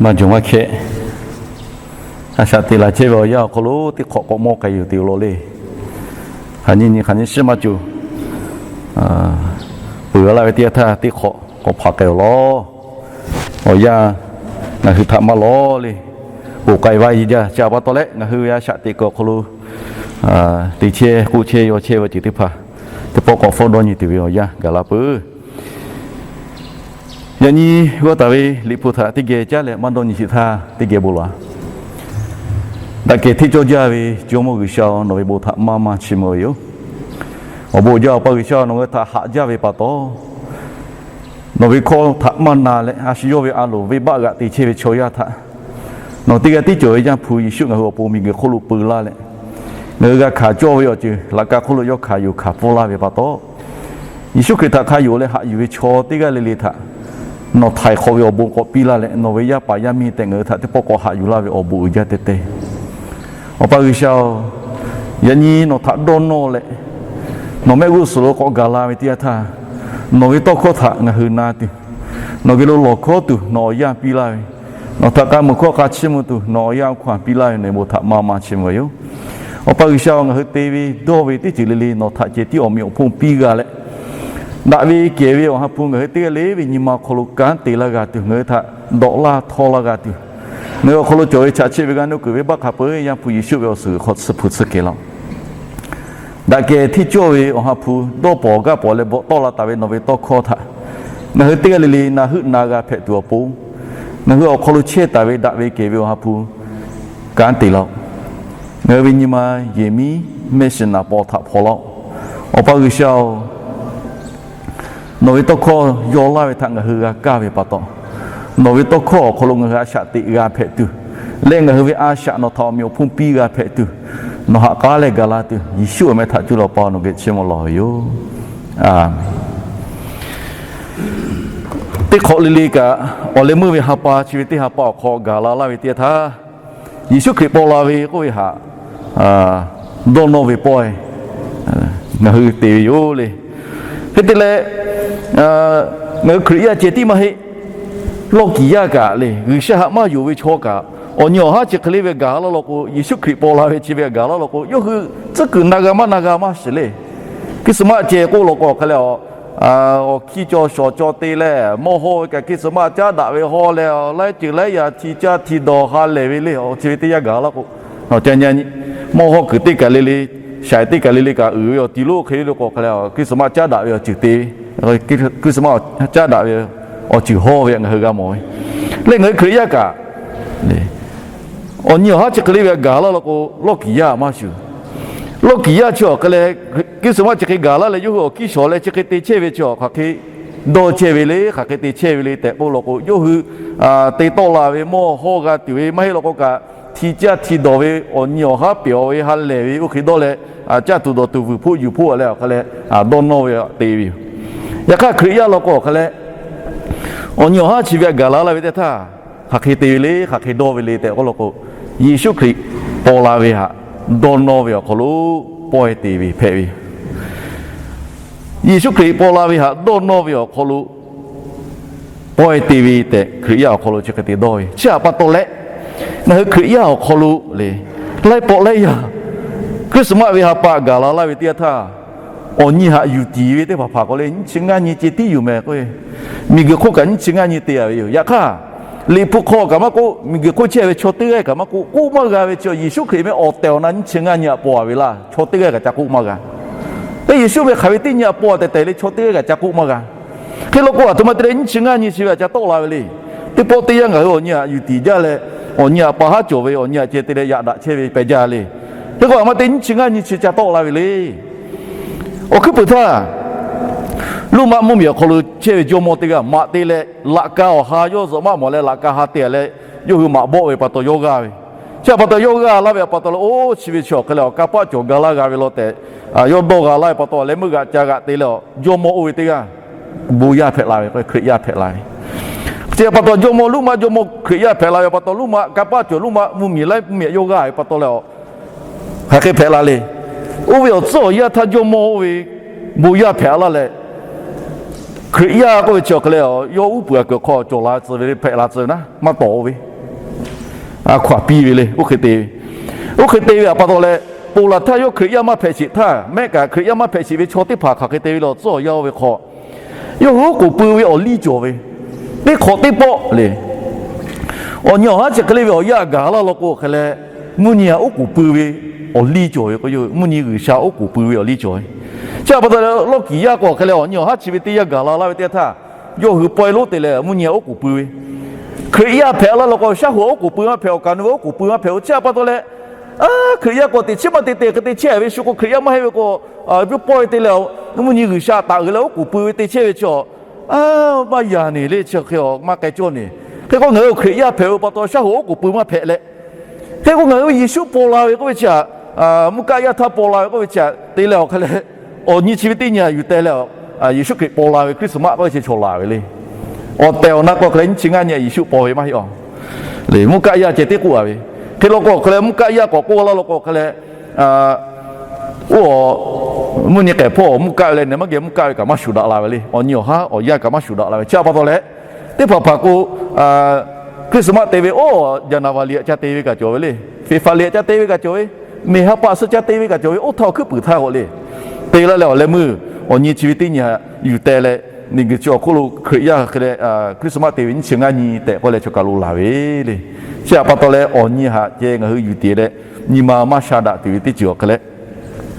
Maˇ jawˬ maˇ hkehˇ, a shaꞈ teꞈ laˬ chehˇ ve awˬ yanˇ awˬ hk'aw lo teˇ hk'awꞈ k'awꞈ mawˇ k'ai yoˬ te law le. Hk'aˬ nyi nyi hk'aˬ nyi shiˉ maˇ cawˬ. Peuˬ a laˇ ve teˇ yanˇ htaˇ teˇ hk'awꞈ k'awꞈ hpaꞈ k'ai awˬ lawn. Awˬ yanˇ ngaˬ hui htaꞈ maˇ lawˬ le. Ponˬ k'ai vaˇ yi jaˇ. Chi htaꞈ pa taw leh ngaˬ hui ve a shaꞈ teꞈ kuiˬ awˬ hk'aw lo te chehˇ k'oˆ chehˇ yaw chehˇ ve awˬ ceuˬ teˇ hpaˍ teˇ pawˆ k'awꞈ fawˉ dawˇ nyi tuˬ ve awˬ yanˇ gaˬ la peuˬ. Yaꞈ nyi g'awˇ taˍ ve Liꞈ hpu htaꞈ teˇ geh caˉ leh maˇ dawˇ nyi sheˍ htaˇ teˇ geh bon lawˬ. Daꞈ kehˬ hteˇ cawˇ jaˇ ve Jawˇmawˇ G'uiˬsha-oˬ, nawˬ ve bon htaꞈ maˇ maˇ chiˇ mvuh ve yoˬ. Awˬ bon jaˇ Awˬ pa G'uiˬsha, nawˬ ngaˬ hui htaꞈ haꞈ jaˇ ve pa taw, nawˬ ve hkawˇ htaꞈ maˇ na leh a shu yawˇ ve a loˍ venˇbaˆ g'aꞈ te chehˇ ve chaw yaˇ htaꞈ nawˬ teˇ g'aˇ tiˉ cawˬ ve Yaˇ hpu Yeˍsuˆ ngaˬ hui awˬ pon miˬguiˬ hk'oˆ lo peu laˇ leh, ngaˬ hui g'a hkanˍ cawˇ ve awˬ ceuˬ laꞈ ka hk'oˆ lo yawˇ hkanˍ yuˬ hkanˍ pfuhˇ laˇ ve pa taw, Yeˍsuˆ Hkriꞈ htaꞈ hk'a yonˍ leh haꞈ yuˬ ve chaw teˇ g'aˇ le le htaꞈ nawˬ htaiˍ hk'awꞈ ve awˬ bon k'awꞈ piˇ laˇ leh, nawˬ ve yaˇ paˍ yaˇ miˇ tehꞈ ngaˬ hui htaꞈ teˇ pawˆ k'awꞈ haꞈ yuˬ laˇ ve awˬ bon uiˍ jaˇ teh teh. Awˬ pa G'uiˬsha-oˬ, yaꞈ nyi nawˬ htaꞈ dawˇ nawˇ leh nawˬ mehˆ g'uˇ suhˍ lo k'awꞈ gaˬ la ve teˇ yanˇ htaˇ, nawˬ ve tawˇ hkawˇ htaꞈ ngaˬ hui na tuˬ, nawˬ geh lo lawˬ hkawˉ tuˬ nawˬ awˬ yanˇ piˇ laˇ ve, nawˬ htaꞈ k'a muiˬ hkawˇ hk'a chiˇ mvuh tuˬ nawˬ awˬ yanˇ awˬ hkawˇ piˇ laˇ ve nawˬ ve bon htaꞈ maˇ maˇ chiˇ mvuh ve yoˬ. Awˬ pa G'uiˬsha-oˬ, ngaˬ hui te ve dawˇ ve teˇ ceuˬ le le nawˬ htaꞈ ceh tiˉ awˬ meꞈ awˬ hponˇ piˇ g'a leh, daꞈ ve kehˬ ve Awˬ ha hpu ngaˬ hui teˇ g'aˇ le ve nyi ma awˬ hk'aw lo kanˉ te laˇ g'a tuˬ, ngaˬ hui htaꞈ dawꞈ laˇ htawˇ laˇ g'a tuˬ, ngaˬ hui awˬ hk'aw lo cawˬ ve chaꞈ cheˆ ve g'a nuˇ kuiˬ ve baˆ hk'a peu-eˬ Yaˇ hpu Yeˍsuˆ ve awˬ suhˍ g'uiˬ hk'aw tsuhˇ hpu tsuhˇ kehˬ laˇ-oˆ. Daꞈ kehˬ hteˇ cawˇ ve Awˬ ha hpu dawˇ pawnˍ gaˇ pawnˍ leh bvuhꞈ tawˆ la taˍ ve nawˬ ve tawˇ hkawˇ htaꞈ ngaˬ hui teˇ g'aˇ le le na heuˆ na g'a hpehꞈ tuˬ awˬ pon, ngaˬ hui awˬ hk'aw lo chehˇ taˍ ve daꞈ ve kehˬ ve Awˬ ha hpu kanˉ te laˇ-oˆ. Ngaˬ hui ve nyi ma yehˬ miˉ mehˆ shiˍ naˍ paw htaꞈ hpaw laˇ-oˆ. Awˬ pa G'uiˬsha-oˬ, nawˬ ve tawˇ hkawˇ yaw laˇ ve htaꞈ ngaˬ hui g'a kaˇ ve pa taw, nawˬ ve tawˇ hkawˇ awˬ hk'aw lo ngaˬ hui a shaꞈ teꞈ g'a hpehꞈ tuˬ leh, ngaˬ hui ve a shaꞈ nawˬ htaꞈ awˬ meꞈ awˬ hponˇ piˇ g'a hpehꞈ tuˬ, nawˬ haꞈ k'aˉ leh gaˬ la tuˬ, Yeˍsuˆ awˬ meh htaꞈ cuˇ leh Awˬ pa nawˬ geh chiˇ mvuh lawˬ ve yoˬ. A Teˇ hk'awꞈ le le kaꞈ, awˬ leh meuˇ ve ha pa chi ve teˇ ha pa awˬ hk'aw gaˬ la laˇ ve teˇ yanˇ htaˇ, Yeˍsuˆ Hkriꞈ paw la ve k'oˆ ve htaꞈ dawˇ nawˇ ve pawehˇ ngaˬ hui te ve yoˬ le. Hk'e te leh, ngaˬ hui Hkriꞈ yaˇ ceh tiˉ maˇ heˆ, lawˇ kiˍ yaˇ kaꞈ le, G'uiˬsha haꞈ maˇ yonˍ ve chaw kaꞈ, awˬ nyi awˬ haˉ chi hk'e le ve gaˬ la law k'o, Yeˍsuˆ Hkriꞈ paw la ve chi ve gaˬ la law k'o, yawˇ hui tcuhˉ kuiˬ na g'a maˇ na g'a maˇ shiˍ le. Hkiˇsuhˍmaˆ ceh k'oˆ law k'o hk'a leh, awˬ hkiˇ caw shawˍ caw te leh mawˇ hawˇ ve kaꞈ Hkiˇsuhˍmaˆ caˉ daꞈ ve hawˇ leh, laiˉ ceuˬ laiˉ yaꞈ hti caˇ hti dawˬ ha lehˬ ve le. Awˬ chi ve teˇ yanˇ gaˬ la k'o, mawˇ hawˇ kuiˬ teˇ kaˬ le le, shaiˍ teˇ kaˬ le le kaꞈ uiˍ ve awˬ ti lo hk'e le k'o hk'a leh, Hkiˇsuhˍmaˆ caˉ daꞈ ve awˬ ceuˬ te ve, Hkiˇsuhˍmaˆ caˉ daꞈ ve awˬ ceuˬ hawˇ ve ngaˬ hui g'a mawˬ ve. Leh ngaˬ hui Hkriꞈ yaˇ kaꞈ awˬ nyi awˬ haˉ chi hk'e le ve gaˬ la law k'o, lawˇ kiˍ yaˇ maˇ shuˍ. Lawˇ kiˍ yaˇ chi awˬ hk'a leh, Hkiˇsuhˍmaˆ chi hk'e gaˬ laˇ leh yawˇ hui awˬ hkiˇ shawˍ leh chi hk'e te chehˇ ve chi awˬ hk'aˬ hk'e dawˇ chehˇ ve le, hk'aˬ hk'e te chehˇ ve le tehꞈ k'oˆ law k'o, yawˇ hui te tawˆ la ve mawˇ hawˇ g'a tuˬ ve maˇ heˆ law k'o kaꞈ, hti caˇ hti dawˬ ve awˬ nyi awˬ haˉ pehꞈ-aw ve ha lehˬ ve oˇ hk'e dawˇ leh, caˇ tuˬ dawˬ tuˬ vuiˬ hpoˆ yuˬ hpoˆ leh awˬ hk'a leh dawˇ nawˇ ve te ve yoˬ. Yaꞈ hk'aˇ Hkriꞈ yaˇ law k'o awˬ hk'a leh, awˬ nyi awˬ haˉ chi ve htaꞈ gaˬ la laˇ ve teˇ htaˇ, hk'aˬ hk'e te ve le, hk'aˬ hk'e dawˇ ve le tehꞈ k'oˆ law k'o, Yeˍsuˆ Hkriꞈ paw la ve htaꞈ dawˇ nawˇ ve awˬ hk'aw lo pawehˇ te ve hpehꞈ ve yoˬ. Yeˍsuˆ Hkriꞈ paw la ve htaꞈ dawˇ nawˇ ve awˬ hk'aw lo pawehˇ te ve tehꞈ Hkriꞈ yaˇ awˬ hk'aw lo chi hk'e te dawˇ ve. Chi htaꞈ pa taw leh, ngaˬ hui Hkriꞈ yaˇ awˬ hk'aw lo le, laiˉ pawˆ laiˉ yaˇ Hkiˇsuhˍmaˆ ve ha pa gaˬ la laˇ ve teˇ yanˇ htaˇ, awˬ nyi htaꞈ yuˬ tiˍ ve teˇ hpaˍ hpaˍ k'awꞈ leh nyiˇ chi ngaˇ nyi ceh tiˉ yuˬ meh k'o, miˬguiˬ hk'oˆ kaꞈ nyiˇ chi ngaˇ nyi te-a ve yoˬ. Yaꞈ hk'aˇ, Liꞈ hpu hk'aw kaꞈ maˇ k'oˆ, miˬguiˬ hk'oˆ chehˇ ve chaw teˇ g'aˇ kaꞈ maˇ k'oˆ, k'oˆ maˇ g'a ve chi Yeˍsuˆ Hkriꞈ meh awˬ tehˬ awˬ na nyiˇ chi ngaˇ nyi htaꞈ paw-a ve laˇ, chaw teˇ g'aˇ kaꞈ ca k'oˆ maˇ g'a. Teˇ Yeˍsuˆ ve hk'aˬ ve teˇ nyi htaꞈ paw tehꞈ tehꞈ le chaw teˇ g'aˇ kaꞈ ca k'oˆ maˇ g'a. Hk'e law k'o, aˬ htoꞈ ma te leh nyiˇ chi ngaˇ nyi chi ve htaꞈ ca tawˆ la ve le. Teˇ pawˆ teˇ yanˇ ngaˬ hui awˬ nyi htaꞈ yuˬ tiˍ jaˇ leh, awˬ nyi htaꞈ pa haˉ cawˬ ve awˬ nyi htaꞈ ceh te leh yaꞈ daꞈ chehˇ ve pehˬ jaˇ le. Hk'e k'o, aˬ ma te nyiˇ chi ngaˇ nyi chi ca tawˆ la ve le. Awˬ hkuiˉ puiˍ htaˇ, Roˉmaꞈ mvuhˇmiˬ awˬ hk'aw lo chehˇ ve jawˇmawˇ teˇ g'aˇ maꞈ te leh, laꞈ ka awˬ ha yawˇ zuhꞈ maˆ mawˬ leh laꞈ ka ha te-a leh, yawˇ hui maꞈ bawˆ ve pa taw yawˇ g'aˇ ve. Chi htaꞈ pa taw yawˇ g'aˇ laˇ ve pa taw leh, oˇ chi ve chi awˬ hk'e leh awˬ kanˇ paˆ cawˬ ga laˇ g'a ve law tehꞈ, yawˇ dawˇ g'a laˇ ve pa taw leh meuˇ g'aꞈ ca g'aꞈ te leh, jawˇmawˇ oˇ ve teˇ g'aˇ bon yaˇ hpehꞈ la ve k'o, Hkriꞈ yaˇ hpehꞈ la ve. Chi htaꞈ pa taw jawˇmawˇ Roˉmaꞈ jawˇmawˇ Hkriꞈ yaˇ hpehꞈ la ve pa taw, Roˉmaꞈ kanˇ paˆ cawˬ Roˉmaꞈ mvuhˇmiˬ laiˉ mvuhˇmiˬ yawˇ g'aˇ ve pa taw leh, hk'aˬ hk'e hpehꞈ la le. Oˇ ve awˬ tcuhˉ awˬ yanˇ htaˇ jawˇmawˇ oˇ ve bon yaˇ hpehꞈ laˇ leh, Hkriꞈ yaˇ k'oˆ ve chi awˬ hk'e leh, yawˇ uˉ peunˍ aꞈ kuiˬ hk'aw cawˬ la tcuh ve le, hpehꞈ la tcuh ve naˉ maˇ tawˍ-o ve, a hkaw-anˬ piˇ ve le, oˇ hk'e te ve. Oˇ hk'e te ve pa taw leh, ponˬ laˬ htaˇ yawˇ Hkriꞈ yaˇ maˇ hpehꞈ sheˍ htaˇ, mehˆ kaꞈ Hkriꞈ yaˇ maˇ hpehꞈ sheˍ ve chaw teˇ hpaˍ hk'aˬ hk'e te ve le awˬ tcuhˉ awˬ yanˇ oˇ ve hk'aw, yawˇ hui oˉ k'oˍ pui ve awˬ liˇ cawˬ ve, teˇ hk'awꞈ teˇ pawˆ le. Awˬ nyi awˬ haˉ chi hk'e le ve awˬ yanˇ gaˬ laˇ law k'o hk'e leh, mvuhˇ nyi htaꞈ oˉ k'oˍ pui ve awˬ liˇ cawˬ ve k'o, mvuhˇ nyi G'uiˬsha oˉ k'oˍ pui ve awˬ liˇ cawˬ ve. Chi pa taw leh, lawˇ kiˍ yaˇ k'o hk'e leh awˬ nyi awˬ haˉ chi ve teˇ yanˇ gaˬ la laˇ ve teˇ yanˇ htaˇ, yawˇ hui pawehˇ lonˉ te leh mvuhˇ nyi htaꞈ oˉ k'oˍ pui ve. Hkriꞈ yaˇ hpehꞈ laˇ law k'o, shaˉ hoꞈ oˉ k'oˍ pui maˇ hpehꞈ, awˬ kaˍ nu ve oˉ k'oˍ pui maˇ hpehꞈ-o. Chi pa taw leh, Hkriꞈ yaˇ k'o teꞈ chiˉ maˇ te te hk'e te chehˇ ve shu k'o, Hkriꞈ yaˇ maˇ heˆ ve k'o, pawehˇ te leh mvuhˇ nyi G'uiˬsha taˍ uiˍ leh oˉ k'oˍ pui ve te chehˇ ve chi, maˇ yaꞈ neˬ le chi hk'e maˇ k'ai cawˇ neˬ. Hk'e k'o ngaˬ hui Hkriꞈ yaˇ hpehꞈ ve pa taw shaˉ hoꞈ oˉ k'oˍ pui maˇ hpehꞈ leh, hk'e k'o ngaˬ hui Yeˍsuˆ paw la ve k'oˆ ve chi htaꞈ, mvuhˇ kaˆ yaˇ htaˇ paw la ve k'oˆ ve chi htaꞈ te leh awˬ hk'e leh, awˬ nyi chi ve teˇ nyi htaꞈ yuˬ teh leh, Yeˍsuˆ Hkriꞈ paw la ve Christmas k'oˆ ve chi chaw laˬ ve le. Awˬ tehˬ awˬ na k'o hk'e leh nyiˇ chi ngaˇ nyi Yeˍsuˆ paw ve maˇ heˆ-a le. Mvuhˇ kaˆ yaˇ ceh tiˉ k'oˆ-a ve. Hk'e law k'o hk'e leh mvuhˇ kaˆ yaˇ k'awꞈ k'oˆ laˇ law k'o hk'e leh, oˇ, mvuhˇ nyi k'ehˬ hpawˇ mvuhˇ kaˆ ve leh nehˬ maˇ geh mvuhˇ kaˆ ve kaꞈ maˇ shuˍ daꞈ la ve le. Awˬ nyi awˬ haˉ awˬ yanˇ kaꞈ maˇ shuˍ daꞈ la ve. Chi pa taw leh, teˇ hpaˍ hpaˍ k'o, Christmas te ve, oˇ, January htaꞈ ca te ve kaꞈ cawˬ ve le. February htaꞈ ca te ve kaꞈ cawˬ ve. May ha pa suh ca te ve kaꞈ cawˬ ve. Oˇ htaˇ awˬ hkuiˉ puiˍ htaˇ k'awꞈ le. Te laˇ leh awˬ leh meuˇ awˬ nyi chi ve teˇ nyi htaꞈ yuˬ teh leh, miˬguiˬ chi awˬ hk'oˆ lo Hkriꞈ yaˇ hk'e leh Christmas te ve nyiˇ chi ngaˇ nyi tehꞈ k'oˆ leh chaw kaˬ lo laˬ ve le. Chi htaꞈ pa taw leh awˬ nyi htaꞈ ceh ngaˬ hui yuˬ te leh, nyi ma maˇ sha daꞈ tuˬ ve teˇ ceuˬ awˬ hk'e leh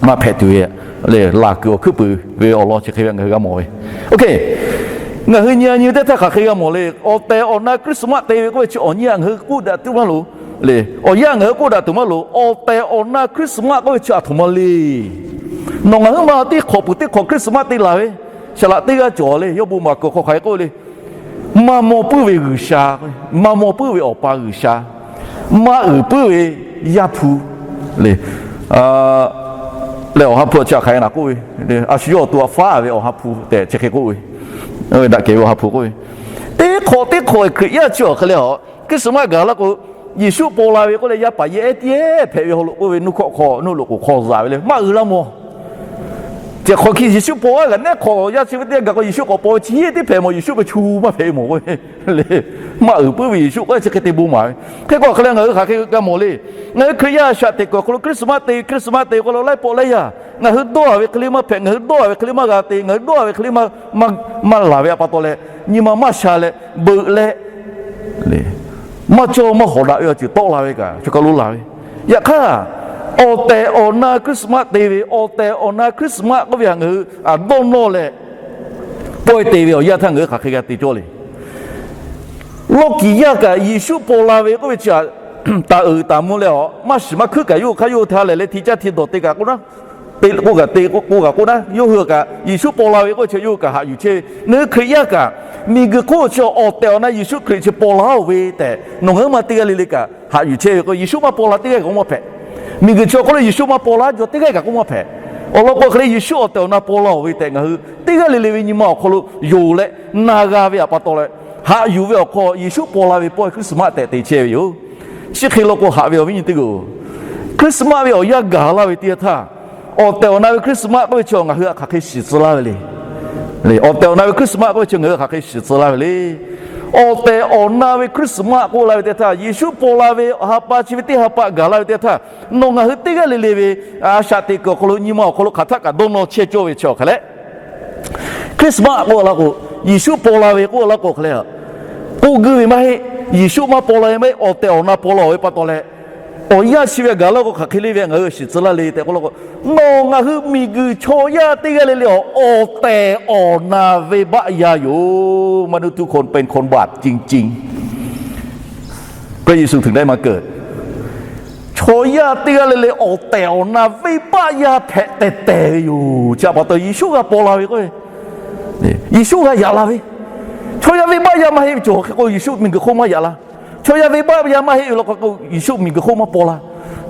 maˇ hpehꞈ tuˬ ve le. Laˬ kuiˬ awˬ hkuiˉ puiˍ ve awˬ lawn chi hk'e ve ngaˬ hui g'a mawˬ ve. Oˇ hk'e, ngaˬ hui nyi a nyi ve teˇ htaˇ hk'aˬ hk'e g'a mawˬ le. Awˬ tehˬ awˬ na Christmas te ve k'oˆ ve chi awˬ nyi htaꞈ ngaˬ hui k'oˆ daꞈ tuˬ maˇ loˍ le. Awˬ yanˇ ngaˬ hui k'oˆ daꞈ tuˬ maˇ loˍ. Awˬ tehˬ awˬ na Christmas k'oˆ ve chi aˬ htoꞈ ma le. Nawˬ ngaˬ hui ma teˇ hk'awꞈ peuˬ teˇ hk'awꞈ Christmas te laˬ ve, shaˍ laꞈ teˇ g'aˇ cawˬ le. Yawˇ bon maˍ kuiˬ hk'aw hk'aˬ hk'e k'oˆ le. Maˇ mawˇ puiˉ ve G'uiˬsha, maˇ mawˇ puiˉ ve Awˬ pa G'uiˬsha, maˇ uiˍ puiˉ ve Yaˇ hpu le. Leh Awˬ ha hpu chi hk'aˬ hk'e naˬ k'oˆ ve, a shu yawˇ awˬ to htaꞈ faˉ ve Awˬ ha hpu tehꞈ chi hk'e k'oˆ ve, daꞈ kehˬ ve Awˬ ha hpu k'oˆ ve, teˇ hk'awꞈ teˇ hk'awꞈ Hkriꞈ yaˇ chi awˬ hk'e leh a, Christmas gaˬ laˇ k'o, Yeˍsuˆ paw la ve k'oˆ leh yaˇ paˍ yehˇ ehˉ tiˉ hpehꞈ ve haw loꞈ k'oˆ ve, nuˇ hkawˆ hk'aw nuˇ loꞈ k'oˍ hk'aw zaˍ ve le, maˇ uiˍ laˇ mawˬ. Ceh hk'aw hki Yeˍsuˆ paw g'a gaˬ nehˉ hk'awꞈ yaˇ chi ve teˇ g'aˇ gaˬ k'o, Yeˍsuˆ k'awꞈ paw ve chi yehˇ tiˉ hpehꞈ mawˬ, Yeˍsuˆ ve chu maˇ hpehꞈ ve mawˬ k'o le. Maˇ uiˍ puiˉ ve Yeˍsuˆ k'oˆ chi hk'e te bon maˍ ve. Hk'e k'o hk'e leh ngaˬ hui hk'aˬ hk'e g'a mawˬ le. Ngaˬ hui Hkriꞈ yaˇ shaꞈ teꞈ kuiˬ awˬ hk'aw lo Christmas te, Christmas te k'o lo laiˉ pawˆ laiˉ yaˇ ngaˬ hui dawˇ-a ve hk'e le maˇ hpehꞈ, ngaˬ hui dawˇ-a ve hk'e le maˇ g'a te, ngaˬ hui dawˇ-a ve hk'e le maˇ laˬ ve pa taw leh, nyi ma maˇ sha leh, beuꞈ leh, maˇ cawˇ maˇ hawˍ daꞈ ve awˬ ceuˬ tawˆ la ve kaꞈ chaw kaˬ lo laˬ ve. Yaꞈ hk'aˇ, awˬ tehˬ awˬ na Christmas te ve, awˬ tehˬ awˬ na Christmas k'oˆ ve htaꞈ ngaˬ hui dawˇ nawˇ leh pawehˇ te ve awˬ yanˇ htaˇ ngaˬ hui hk'aˬ hk'e g'a te cawˇ le. Lawˇ kiˍ yaˇ kaꞈ Yeˍsuˆ paw la ve k'oˆ ve chi htaꞈ taˍ uiˍ taˍ mvuh leh a, maˇ shiˍ maˇ hkuiˉ kaꞈ yawˇ hui hk'aˇ yawˇ hui htaꞈ lehˬ leh hti caˇ hti dawˬ te kaꞈ k'oˆ naˉ, te k'o kaꞈ te k'o kaꞈ k'oˆ naˉ, yawˇ hui kaꞈ Yeˍsuˆ paw la ve k'oˆ ve chi yawˇ hui kaꞈ haꞈ yuˬ chehˇ ve. Ngaˬ hui Hkriꞈ yaˇ kaꞈ miˬguiˬ hk'oˆ chi awˬ tehˬ awˬ na Yeˍsuˆ Hkriꞈ chi paw la-oˬ ve tehꞈ nawˬ ngaˬ hui ma teˇ g'aˇ le le kaꞈ haꞈ yuˬ chehˇ ve k'o, Yeˍsuˆ maˇ paw la teˇ g'aˇ kaꞈ k'oˆ maˇ hpehꞈ. Miˬguiˬ chi awˬ hk'aw lo Yeˍsuˆ maˇ paw la jaw teˇ g'aˇ kaꞈ k'oˆ maˇ hpehꞈ. Awˬ lawn k'o hk'e leh Yeˍsuˆ awˬ tehˬ awˬ na paw la-oˬ ve tehꞈ ngaˬ hui teˇ g'aˇ le le ve nyi ma awˬ hk'aw lo yonˍ leh na g'a ve pa taw leh, haꞈ yuˬ ve awˬ hk'aw Yeˍsuˆ paw la ve pawehˇ Christmas tehꞈ te chehˇ ve yoˬ. Chi hk'e law k'o haꞈ ve awˬ viˉ nyi teˇ g'aˇ-oˬ, Christmas ve awˬ yanˇ gaˬ laˇ ve teˇ yanˇ htaˇ, awˬ tehˬ awˬ na ve Christmas k'oˆ ve chi ngaˬ hui htaꞈ hk'aˬ hk'e shiˍ tcuh laˇ ve le. Awˬ tehˬ awˬ na ve Christmas k'oˆ ve chi ngaˬ hui htaꞈ hk'aˬ hk'e shiˍ tcuh laˇ ve le. Awˬ tehˬ awˬ na ve Christmas k'oˆ la ve teˇ yanˇ htaˇ, Yeˍsuˆ paw la ve ha pa chi ve teˇ ha pa gaˬ laˇ ve teˇ yanˇ htaˇ, nawˬ ngaˬ hui teˇ g'aˇ le le ve a shaꞈ teꞈ kuiˬ awˬ hk'aw lo nyi ma awˬ hk'aw lo hk'aˬ htaˆ kaꞈ dawˇ nawˇ chehˇ cawˇ ve chi awˬ hk'e leh, Christmas k'oˆ laˇ k'o, Yeˍsuˆ paw la ve k'oˆ laˇ k'o hk'e leh, k'oˆ guiˇ ve maˇ heˆ. Yeˍsuˆ maˇ paw la ve maˇ heˆ. Awˬ tehˬ awˬ na paw la-oˬ ve pa taw leh, awˬ yanˇ chi ve gaˬ laˇ k'o hk'aˬ hk'e le ve ngaˬ hui shiˍ tcuh laˇ le tehꞈ k'oˆ laˇ k'o, nawˬ ngaˬ hui miˬguiˬ chaw yaˇ teˇ g'aˇ le le awˬ, awˬ tehˬ awˬ na venˇbaˆ yaˇ yoˬ. มนุษย์ทุกคนเป็นคนบาปจริงๆ พระเยซูถึงได้มาเกิด Chaw yaˇ teˇ g'aˇ le le awˬ tehˬ awˬ na venˇbaˆ yaˇ hpehꞈ tehˬ tehˬ ve yoˬ. Chi htaꞈ pa taw Yeˍsuˆ g'a paw la ve k'o, Yeˍsuˆ g'a yaꞈ la ve. Chaw yaˇ venˇbaˆ yaˇ maˇ heˆ ve cawˬ hk'e k'o Yeˍsuˆ miˬguiˬ hk'oˆ maˇ yaꞈ la. Chaw yaˇ venˇbaˆ yaˇ maˇ heˆ ve law k'o Yeˍsuˆ miˬguiˬ hk'oˆ maˇ paw la.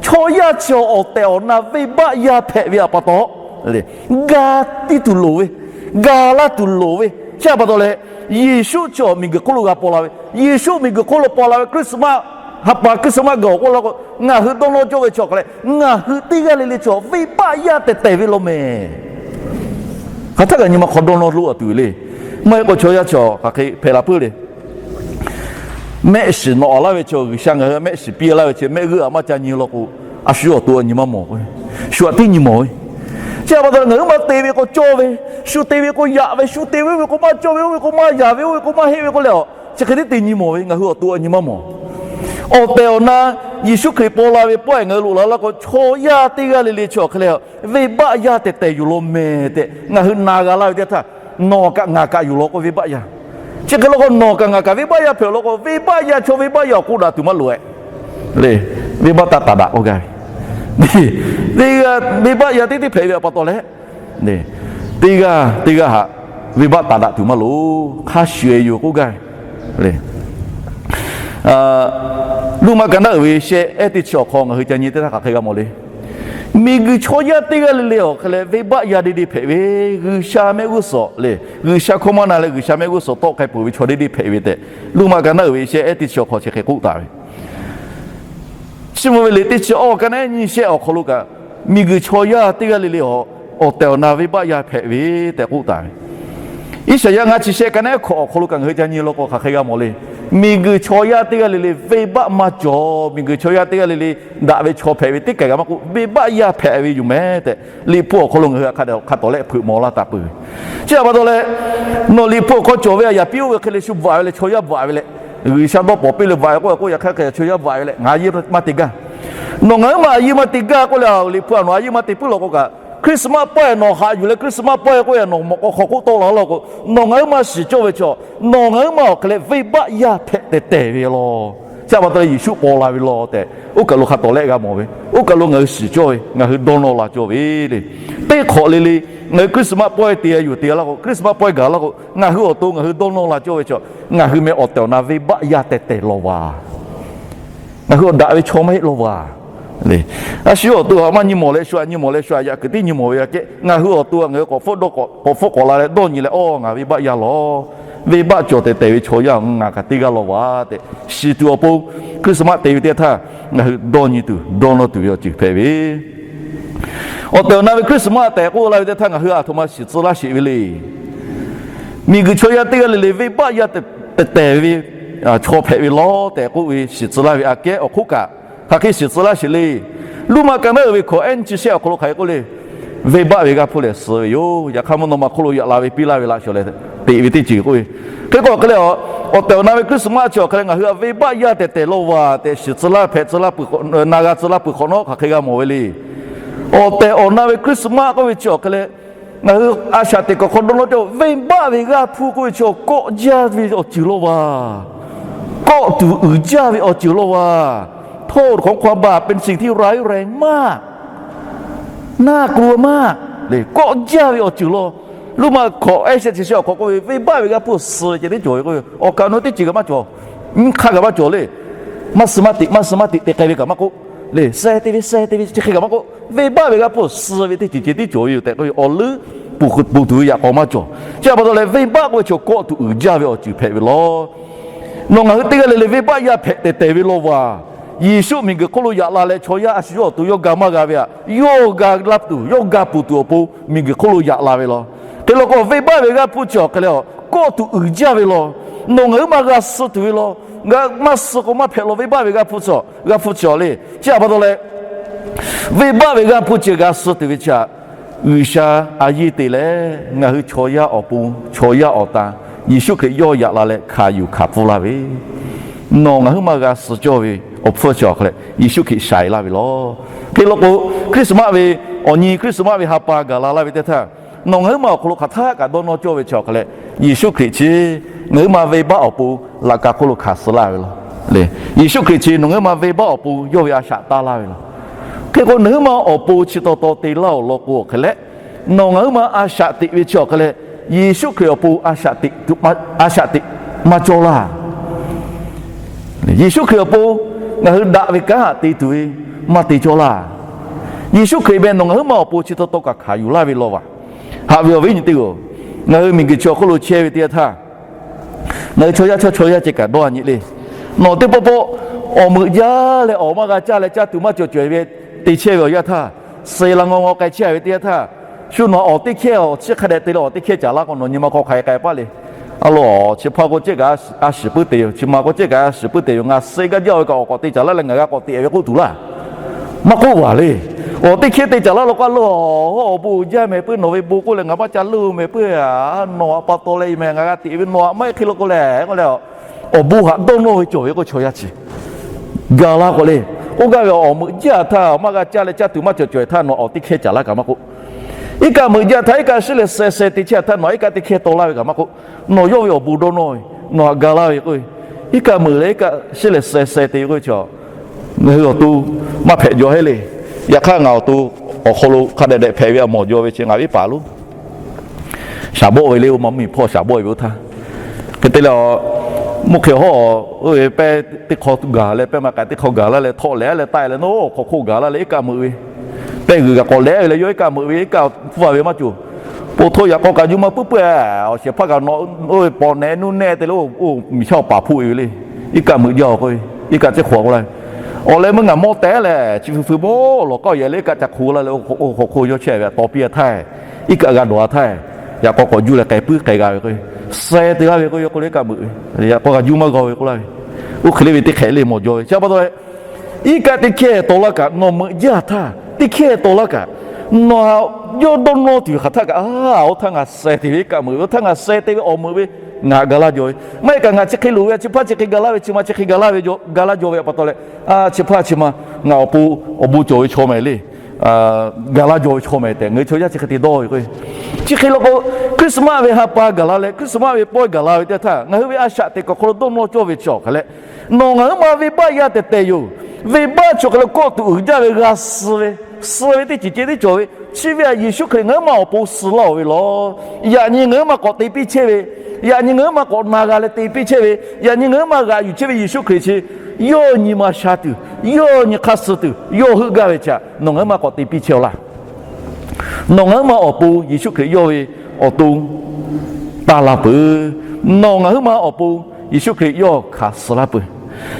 Chaw yaˇ chi awˬ tehˬ awˬ na venˇbaˆ yaˇ hpehꞈ ve htaꞈ pa taw, ga tiˇ tuˬ loˍ ve, ga laˇ tuˬ loˍ ve. Chi htaꞈ pa taw leh, Yeˍsuˆ chi awˬ miˬguiˬ hk'oˆ lo g'a paw la ve, Yeˍsuˆ miˬguiˬ hk'oˆ lo paw la ve Christmas, ha pa Christmas gaˬ-oˬ k'oˆ laˇ k'o, ngaˬ hui dawˇ nawˇ cawˇ ve chi awˬ hk'e leh, ngaˬ hui teˇ g'aˇ le le chi venˇbaˆ yaˇ tehˬ tehˬ ve law mehˍ. Hk'aˬ htaˆ kaꞈ nyi ma hk'aw dawˇ nawˇ loꞈ-a tuˬ ve le. Maˇ heˆ k'o chaw yaˇ chi hk'aˬ hk'e hpehꞈ la puiˉ le. Mehˆ shiˍ nawꞈ laˇ ve chi, G'uiˬsha ngaˬ hui mehˆ shiˍ piˇ laˇ ve chi, mehˆ g'euˆ aꞈ maˇ ca nyi law k'o, a shu yawˇ awˬ to nyi maˇ mawˬ k'o, shu aꞈ tiˉ nyi mawˬ ve. Chi htaꞈ pa taw leh ngaˬ hui maˇ te ve k'o cawˇ ve, shu te ve k'o yaꞈ ve, shu te ve oˇ ve k'o maˇ cawˇ ve, oˇ ve k'o maˇ yaꞈ ve, oˇ ve k'o maˇ heˆ ve k'oˆ leh a, chi hk'e tiˉ te nyi mawˬ ve, ngaˬ hui awˬ to nyi maˇ mawˬ. Awˬ tehˬ awˬ na Yeˍsuˆ Hkriꞈ paw la ve pawehˇ ngaˬ hui loꞈ la laˇ k'o, chaw yaˇ teˇ g'aˇ le le chi awˬ hk'e leh, venˇbaˆ yaˇ tehˬ tehˬ yoˬ law mehˍ tehꞈ ngaˬ hui na g'a laˇ ve teˇ htaˇ, nawˬ kaꞈ ngaˬ kaꞈ yoˬ law k'o venˇbaˆ yaˇ. Chi hk'e law k'o nawˬ kaꞈ ngaˬ kaꞈ venˇbaˆ yaˇ hpehꞈ law k'o, venˇbaˆ yaˇ chaw venˇbaˆ yaˇ awˬ k'oˆ daꞈ tuˬ maˇ loꞈ e le. Venˇbaˆ taˇ taˍ daꞈ k'oˆ gaˇ ve, teˇ g'aˇ venˇbaˆ yaˇ teˇ teˇ hpehꞈ ve pa taw leh, teˇ g'aˇ teˇ g'aˇ htaꞈ venˇbaˆ taˍ daꞈ tuˬ maˇ loˍ, hk'a shuˍ e yoˬ k'oˆ gaˇ ve le. Luˇmaꞈ ka naˉ uiˍ ve shehˆ ehˉ teˇ chi awˬ hk'aw ngaˬ hui ca nyi teˇ htaˇ hk'aˬ hk'e g'a mawˬ le. Miˬguiˬ chaw yaˇ teˇ g'aˇ le le awˬ hk'e leh venˇbaˆ yaˇ de de hpehꞈ ve, G'uiˬsha mehˆ g'uˇ suhˍ le, G'uiˬsha hkawˇ maˇ na leh G'uiˬsha mehˆ g'uˇ suhˍ tawˆ k'ai peuˬ ve chaw de de hpehꞈ ve tehꞈ, Luˇmaꞈ ka naˉ uiˍ ve shehˆ ehˉ teˇ chi awˬ hk'aw chi hk'e k'oˆ taˍ ve. Chiˇ mvuh ve liꞈ teˇ chi awˇ ka naˉ nyi shehˆ awˬ hk'aw lo kaꞈ, miˬguiˬ chaw yaˇ teˇ g'aˇ le le awˬ, awˬ tehˬ awˬ na venˇbaˆ yaˇ hpehꞈ ve tehꞈ k'oˆ taˍ ve. Iˉsaˍyaˆ ngaˇ chi shehˆ ka naˉ hkawꞈ awˬ hk'aw lo kaꞈ ngaˬ hui ca nyi law k'o hk'aˬ hk'e g'a mawˬ le. Miˬguiˬ chaw yaˇ teˇ g'aˇ le le venˇbaˆ maˇ cawˬ, miˬguiˬ chaw yaˇ teˇ g'aˇ le le daꞈ ve chaw hpehꞈ ve teˇ kaˬ g'a maˇ k'oˆ, venˇbaˆ yaˇ hpehꞈ ve yoˬ mehˍ tehꞈ Liꞈ hpu awˬ hk'aw lo ngaˬ hui hk'a dehꞈ hk'a tawˍ lehˆ hpeuꞈ maw laˇ taˍ peuˬ ve. Chi htaꞈ pa taw leh, nawˬ Liꞈ hpu awˬ hk'aw cawˬ ve a yaꞈ piˇ oˇ ve hk'e le shu bvaꞈ ve leh chaw yaˇ bvaꞈ ve leh, G'uiˬsha dawˇ pawnˍ piˇ leh bvaꞈ ve k'oˆ k'o yaꞈ hk'aˇ hk'e chaw yaˇ bvaꞈ ve leh ngaˬ a yeˇ maˇ te gaˇ. Nawˬ ngaˬ huiˉ ma a yeˇ maˇ te gaˇ k'oˆ leh, Liꞈ hpu a nawˬ a yeˇ maˇ te puiˉ law k'o kaꞈ, Christmas pawehˇ nawˬ haꞈ yuˬ leh Christmas pawehˇ k'oˆ yaꞈ nawˬ mawꞈ k'aw hk'aw k'oˆ tawˆ la law k'o, nawˬ ngaˬ huiˉ ma shiˍ cawˇ ve chaw, nawˬ ngaˬ huiˉ ma awˬ hk'e leh venˇbaˆ yaˇ hpehꞈ tehˬ tehˬ ve law. Chi htaꞈ pa taw leh Yeˍsuˆ paw la ve law tehꞈ oˇ kaˬ lo hk'a tawˍ lehˆ g'a mawˬ ve, oˇ kaˬ lo ngaˬ hui shiˍ cawˇ ve, ngaˬ hui dawˇ nawˇ la cawˇ ve le. Teˇ hk'awꞈ le le, ngaˬ hui Christmas pawehˇ te a yuˬ te a laˇ k'o, Christmas pawehˇ gaˬ laˇ k'o, ngaˬ hui awˬ to ngaˬ hui dawˇ nawˇ la cawˇ ve chaw, ngaˬ hui meh awˬ tehˬ awˬ na venˇbaˆ yaˇ tehˬ tehˬ law vaˬ. Ngaˬ hui awˬ daꞈ ve chaw maˇ heˆ law vaˬ. A shu yawˇ awˬ to htaꞈ maˇ nyi mawˬ leh shu htaꞈ nyi mawˬ leh shu htaꞈ yaꞈ kuiˬ tiˉ nyi mawˬ ve aꞈ kehˉ, ngaˬ hui awˬ to htaꞈ ngaˬ hui k'awꞈ hpfuhˆ dawˇ k'awꞈ hpfuhˆ k'awꞈ la leh dawˇ nyi leh, awˇ ngaˬ venˇbaˆ yaˇ law, venˇbaˆ cawˬ tehˬ tehˬ ve chaw yaˇ ngaˬ kaꞈ teˇ g'aˇ law vaˬ tehꞈ shiˍ tuˬ awˬ pon, Christmas te ve teˇ htaˇ ngaˬ hui dawˇ nyi tuˬ dawˇ nawˇ tuˬ ve awˬ ceuˬ hpehꞈ ve. Awˬ tehˬ awˬ na ve Christmas tehꞈ k'oˆ laˇ ve teˇ htaˇ ngaˬ hui a htoꞈ ma shiˍ tcuh laˇ sheˍ ve le. Miˬguiˬ chaw yaˇ teˇ g'aˇ le le venˇbaˆ yaˇ tehˬ tehˬ ve chaw hpehꞈ ve law tehꞈ k'oˆ ve shiˍ tcuh laˇ ve aꞈ kehˉ awˬ hk'oˆ kaꞈ, hk'aˬ hk'e shiˍ tcuh laˇ sheˍ le. Luˇmaꞈ ka naˉ uiˍ ve hkawꞈ ehˉ nyiˇ chi shehˆ awˬ hk'aw lo hk'aˬ hk'e k'oˆ le, venˇbaˆ ve g'aˇ hpfuhˇ lehˬ suh ve yoˬ. Yaꞈ hk'aˇ mvuhˇ naw ma hk'oˆ lo yaꞈ la ve piˇ laˇ ve laꞈ shawˍ leh teꞈ ve teˇ ceuˬ k'oˆ ve. Hk'e k'o hk'e leh, awˬ tehˬ awˬ na ve Christmas chi awˬ hk'e leh ngaˬ hui a venˇbaˆ yaˇ tehˬ tehˬ law vaˬ tehꞈ shiˍ tcuh laˇ hpehꞈ tcuh laˇ peuˬ, na g'a tcuh laˇ peuˬ hk'awꞈ nawˉ hk'aˬ hk'e g'a mawˬ ve le. Awˬ tehˬ awˬ na ve Christmas k'oˆ ve chi awˬ hk'e leh, ngaˬ hui a shaꞈ teꞈ kuiˬ hk'aw dawˇ nawˇ cawˇ, venˇbaˆ ve g'aˇ hpfuhˇ k'oˆ ve chi awˬ kawˆ jaˇ ve awˬ ceuˬ law vaˬ. Kawˆ tuˬ uiˍ jaˇ ve awˬ ceuˬ law vaˬ. โทษของความบาปเป็นสิ่งที่ร้ายแรงมาก น่ากลัวมาก le. Kawˆ jaˇ ve awˬ ceuˬ law. Luˇmaꞈ hkawꞈ ehˉ shehˆ chi shehˆ awˬ hk'aw k'oˆ ve, venˇbaˆ ve g'aˇ hpuˇ suh ceh teˇ cawˬ ve k'oˆ ve, awˬ kaꞈ nawˬ teˇ ceuˬ kaꞈ maˇ cawˬ. Nyiˇ hk'aˇ kaꞈ maˇ cawˬ le. Maˇ suh maˇ teꞈ, maˇ suh maˇ teꞈ te k'ai ve kaꞈ maˇ k'oˆ, le, suh te ve suh te ve chi hk'e kaꞈ maˇ k'oˆ, venˇbaˆ ve g'aˇ hpuˇ suh ve teˇ ceuˬ ceh tiˉ cawˬ ve yoˬ tehꞈ k'oˆ ve, awˬ leuˉ poˬ tuˬ ve yaꞈ k'aw maˇ cawˬ. Chi htaꞈ pa taw leh venˇbaˆ k'oˆ ve chaw kawˆ tuˬ uiˍ jaˇ ve awˬ ceuˬ hpehꞈ ve law. Nawˬ ngaˬ hui teˇ g'aˇ le le venˇbaˆ yaˇ hpehꞈ tehˬ tehˬ ve law vaˬ. Yeˍsuˆ miˬguiˬ hk'oˆ lo yaꞈ la leh chaw yaˇ a shu yawˇ awˬ to yawˇ ga maˇ g'a ve htaꞈ yawˇ ga laˇ tuˬ, yawˇ ga puˬ tuˬ awˬ pon miˬguiˬ hk'oˆ lo yaꞈ la ve law. Hk'e law k'o, venˇbaˆ ve g'aˇ hpuˇ chi awˬ hk'e leh a, kawˆ tuˬ uiˍ jaˇ ve law. Nawˬ ngaˬ huiˉ ma g'a suh tuˬ ve law. Ngaˬ maˇ suh k'o maˇ hpehꞈ law, venˇbaˆ ve g'aˇ hpuˇ chi, g'aˇ hpuˇ chi awˬ le. Chi htaꞈ pa taw leh, venˇbaˆ ve g'aˇ hpuˇ chi g'a suh tuˬ ve chi htaꞈ G'uiˬsha a yeˇ te leh, ngaˬ hui chaw yaˇ awˬ pon, chaw yaˇ awˬ tan, Yeˍsuˆ Hkriꞈ yawˇ yaꞈ la leh hkanˍ yuˬ hkanˍ pfuhˇ laˇ ve, nawˬ ngaˬ huiˉ ma g'a suh cawˇ ve awˬ hpfuhˇ chi awˬ hk'e leh Yeˍsuˆ Hkriꞈ shaiˍ laˇ ve law. Hk'e law k'o, Christmas ve, awˬ nyi Christmas ve ha pa gaˬ la laˇ ve teˇ htaˇ, nawˬ ngaˬ huiˉ ma awˬ hk'aw lo hk'aˬ htaˆ kaꞈ dawˇ nawˇ cawˇ ve chi awˬ hk'e leh, Yeˍsuˆ Hkriꞈ chi ngaˬ huiˉ ma venˇbaˆ awˬ pon laꞈ ka hk'oˆ lo hkanˍ suh laˇ ve law. Le, Yeˍsuˆ Hkriꞈ chi nawˬ ngaˬ huiˉ ma venˇbaˆ awˬ pon yawˇ ve a shaꞈ taˇ laˇ ve law. Hk'e k'o, nawˬ huiˉ ma awˬ pon chi taw taw te laˇ awˬ lawn k'o awˬ hk'e leh, nawˬ ngaˬ huiˉ ma a shaꞈ teꞈ ve chi awˬ hk'e leh, Yeˍsuˆ Hkriꞈ awˬ pon a shaꞈ teꞈ maˇ cawˇ laˇ. Yeˍsuˆ Hkriꞈ awˬ pon ngaˬ hui daꞈ ve kanˉ htaꞈ te tuˬ ve maˇ te cawˇ laˇ. Yeˍsuˆ Hkriꞈ meh nawˬ ngaˬ huiˉ ma awˬ pon chi taw taw kaꞈ hkanˍ yuˬ laˇ ve law vaˬ. Haꞈ ve awˬ viˉ nyi teˇ-oˬ, ngaˬ hui miˬguiˬ chi awˬ hk'oˆ lo chehˇ ve teˇ yanˇ htaˇ, ngaˬ hui chaw yaˇ chaw chaw yaˇ ceh kaꞈ dawˇ a nyi le. Nawˬ teˇ pawˆ pawˆ awˬ meuꞈ jaˇ leh awˬ maˇ g'a caˇ leh caˇ tuˬ maˇ cawˬ cawˬ ve te chehˇ ve awˬ yanˇ htaˇ, suh la ngaw ngaw k'ai chehˇ ve teˇ yanˇ htaˇ, shu nawˬ awˬ teˇ hkehˇ awˬ chi hk'a dehꞈ te leh awˬ teˇ hkehˇ caˍ laˇ k'o, nawˬ nyi ma hk'aw hk'aˬ hk'e k'ai paˆ le. A loˬ, chi hpaˇ k'o cehˇ kaꞈ a shiˍ puiˉ te yoˬ, chi ma k'o cehˇ kaꞈ a shiˍ puiˉ te yoˬ. Ngaˬ suh gaˇ jaˇ ve kaꞈ awˬ k'awꞈ te caˍ laˇ leh ngaˬ g'a k'awꞈ te ve k'oˆ tuˬ laˇ maˇ k'oˆ vaˬ le. Awˬ teˇ hkehˇ te caˍ laˇ lo k'o, a loˬ, awˬ bon uiˍ jaˇ mehˍ puiˉ, nawˬ ve bon k'oˆ leh ngaˬ maˇ ca leuˇ mehˍ puiˉ, nawˬ a pa taw leh i mehˍ ngaˬ g'a teꞈ ve, nawˬ aꞈ maˇ heˆ hk'e lo k'o lehˬ k'oˆ leh, awˬ bon haꞈ dawˇ nawˇ ve cawˬ ve k'o chaw yaˇ chi gaˬ la k'o le. K'oˆ gaˇ ve, awˬ meuꞈ jaˇ htaˇ maˇ g'a caˇ leh caˇ tuˬ maˇ cawˬ cawˬ htaˇ nawˬ awˬ teˇ hkehˇ caˍ laˇ kaꞈ maˇ k'oˆ, iˉ kaˆ meuꞈ jaˇ htaˇ iˉ kaˆ shiˉ leh suh suh te chehˇ htaˇ nawˬ iˉ kaˆ teˇ hkehˇ taw laˇ ve kaꞈ maˇ k'oˆ, nawˬ yawˇ ve awˬ bon dawˇ nawˇ ve, nawˬ haꞈ gaˬ laˇ ve k'o, iˉ kaˆ meuꞈ leh iˉ kaˆ shiˉ leh suh suh te ve k'o, ngaˬ hui awˬ to maˇ hpehꞈ jaw heˆ le. Yaꞈ hk'aˇ ngaˬ awˬ to awˬ hk'aw lo hk'a dehꞈ dehꞈ hpehꞈ ve a mawˬ jaw ve chi ngaˬ viˉ paˍ lo shaˍ bawˆ ve le, oˇ ma mvuhˇmiˬ hpawˇ shaˍ bawˆ ve oˇ htaˇ, hk'e te leh, mvuhˇ hk'e hawˉ, oˇ ve pehˇ teˇ hk'aw gaˬ leh, pehˇ ma k'ai teˇ hk'aw gaˬ laˇ leh, htawˆ lehˬ leh taˆ leh nawˬ hk'awꞈ hk'oˆ gaˬ laˇ leh iˉ kaˆ meuꞈ ve, pehˇ g'uiˬ kaꞈ k'awꞈ lehˬ ve leh yawˇ iˉ kaˆ meuꞈ ve, iˉ kaˆ hpfuhˇ a ve maˇ cawˬ. Po htoˇ yaꞈ k'aw kaꞈ juˇ maˇ puiˉ puiˉ, awˬ shehˍ hpaˇ kaꞈ nawˬ oˇ ve paw neh nuˇ neh te leh oˇ miˬ shaˉ awˬ paˍ hpoˆ e ve le. Iˉ kaˆ meuꞈ jaˇ k'o, iˉ kaˆ ceˇ hk'oꞈ k'oˆ laˇ ve, awˬ leh meuˇ ngaˬ mawˇ tehˉ leh chi hpu hpu mawˇ lawˬ k'aˇ yehˬ leh iˉ kaˆ ca hk'oꞈ laˇ leh, oˇ hk'awꞈ hk'oˆ yawˇ chehˇ ve taw piˇ a htaˇ, iˉ kaˆ g'a dawˬ a htaˇ, yaꞈ k'aw k'awꞈ juˇ leh k'ai puiˉ k'ai g'a ve k'o, suh te laˇ ve k'o, yawˇ k'oˆ le iˉ kaˆ meuꞈ ve, yaꞈ k'aw kaꞈ juˇ maˇ g'aw ve k'oˆ laˇ ve. Oˇ hk'e le ve teˇ hk'ehꞈ le mawˬ jaw ve chi pa taw leh, iˉ kaˆ teˇ hkehˇ taw laˇ kaꞈ nawˬ meuꞈ jaˇ htaˇ teˇ hkehˇ taw laˇ kaꞈ, nawˬ yawˇ dawˇ nawˇ tuˬ ve hk'aˬ htaˇ kaꞈ, a, oˇ htaˇ ngaˬ suh te ve iˉ kaˆ meuꞈ ve, oˇ htaˇ ngaˬ suh te ve awˬ meuꞈ ve, ngaˬ ga laˇ jaw ve maˇ heˆ kaꞈ ngaˬ chi hk'e loˍ ve, chi hpaˇ chi hk'e ga laˇ ve, chi ma chi hk'e ga laˇ ve, ga laˇ jaw ve pa taw leh, a, chi hpaˇ chi ma ngaˬ awˬ pon awˬ bon cawˬ ve chaw mehˍ le. Ga laˇ jaw ve chaw mehˍ tehꞈ ngaˬ hui chaw yaˇ chi hk'e te dawˇ ve k'o, chi hk'e lo k'o, Christmas ve ha pa gaˬ la leh Christmas ve pawehˇ gaˬ la ve teˇ htaˇ ngaˬ hui ve a shaꞈ teꞈ kuiˬ awˬ hk'aw lo dawˇ nawˇ cawˇ ve chi awˬ hk'aˬ leh, nawˬ ngaˬ huiˉ ma venˇbaˆ yaˇ tehˬ tehˬ yoˬ. Venˇbaˆ chi awˬ hk'aˬ leh kawˆ tuꞈ uiˍ jaˇ ve g'a suh ve, suh ve teˇ ceuˬ ceh teˇ cawˬ ve, chi ve htaꞈ Yeˍsuˆ Hkriꞈ ngaˬ huiˉ ma awˬ pon suh laˇ-oˬ ve law. Yaꞈ nyi ngaˬ huiˉ ma k'awꞈ te piˇ chehˇ ve, yaꞈ nyi ngaˬ huiˉ ma k'awꞈ na g'a leh te piˇ chehˇ ve, yaꞈ nyi ngaˬ huiˉ ma g'aꞈ yuˬ chehˇ ve Yeˍsuˆ Hkriꞈ chi, yawˇ nyi ma sha tuˬ, yawˇ nyi hk'aˇ suh tuˬ, yawˇ heuˆ gaˇ ve chi htaꞈ nawˬ ngaˬ huiˉ ma k'awꞈ te piˇ chehˇ-oˆ laˇ. Nawˬ ngaˬ huiˉ ma awˬ pon Yeˍsuˆ Hkriꞈ yawˇ ve awˬ to taˇ la peuˬ. Nawˬ ngaˬ huiˉ ma awˬ pon Yeˍsuˆ Hkriꞈ yawˇ hkanˍ suh laˇ peuˬ.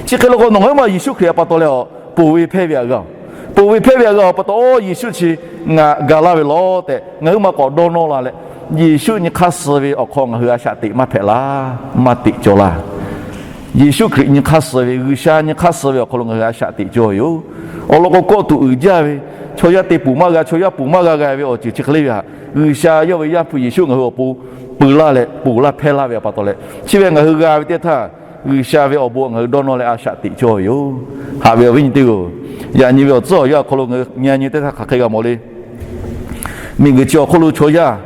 Chi hk'e lo k'o, nawˬ ngaˬ huiˉ ma Yeˍsuˆ Hkriꞈ htaꞈ pa taw leh awˬ, ponˬ ve hpehˇ ve htaꞈ g'a-oˬ. Ponˬ ve hpehˇ ve htaꞈ g'a-oˬ pa taw, Yeˍsuˆ chi ngaˬ ga laˇ ve law tehꞈ ngaˬ huiˉ ma k'awꞈ dawˇ nawˇ la leh, Yeˍsuˆ nyi hk'aˇ suh ve awˬ hk'aw ngaˬ hui a shaꞈ teꞈ maˇ hpehꞈ laˇ, maˇ teꞈ cawˬ laˇ. Yeˍsuˆ Hkriꞈ nyi hk'aˇ suh ve, G'uiˬsha nyi hk'aˇ suh ve awˬ hk'aw lo ngaˬ hui a shaꞈ teꞈ cawˇ ve yoˬ. Awˬ lawn k'o, kawˆ tuꞈ uiˍ jaˇ ve, chaw yaˇ te puˬ maˇ g'a, chaw yaˇ puˬ maˇ g'a g'a ve awˬ ceuˬ chi hk'e le ve htaꞈ G'uiˬsha yawˇ ve Yaˇ hpu Yeˍsuˆ ngaˬ hui awˬ pon peu laˇ leh ponˬ laˇ hpehˇ laˇ ve pa taw leh, chi ve ngaˬ hui g'a ve teˇ htaˇ, G'uiˬsha ve awˬ bon ngaˬ hui dawˇ nawˇ leh a shaꞈ teꞈ cawˇ ve yoˬ. Haꞈ ve awˬ viˉ nyi teˇ-oˬ, yaꞈ nyi ve awˬ tcuhˉ awˬ yanˇ awˬ hk'aw lo ngaˬ hui nyi nyi teˇ htaˇ hk'aˬ hk'e g'a mawˬ le. Miˬguiˬ chi awˬ hk'oˆ lo chaw yaˇ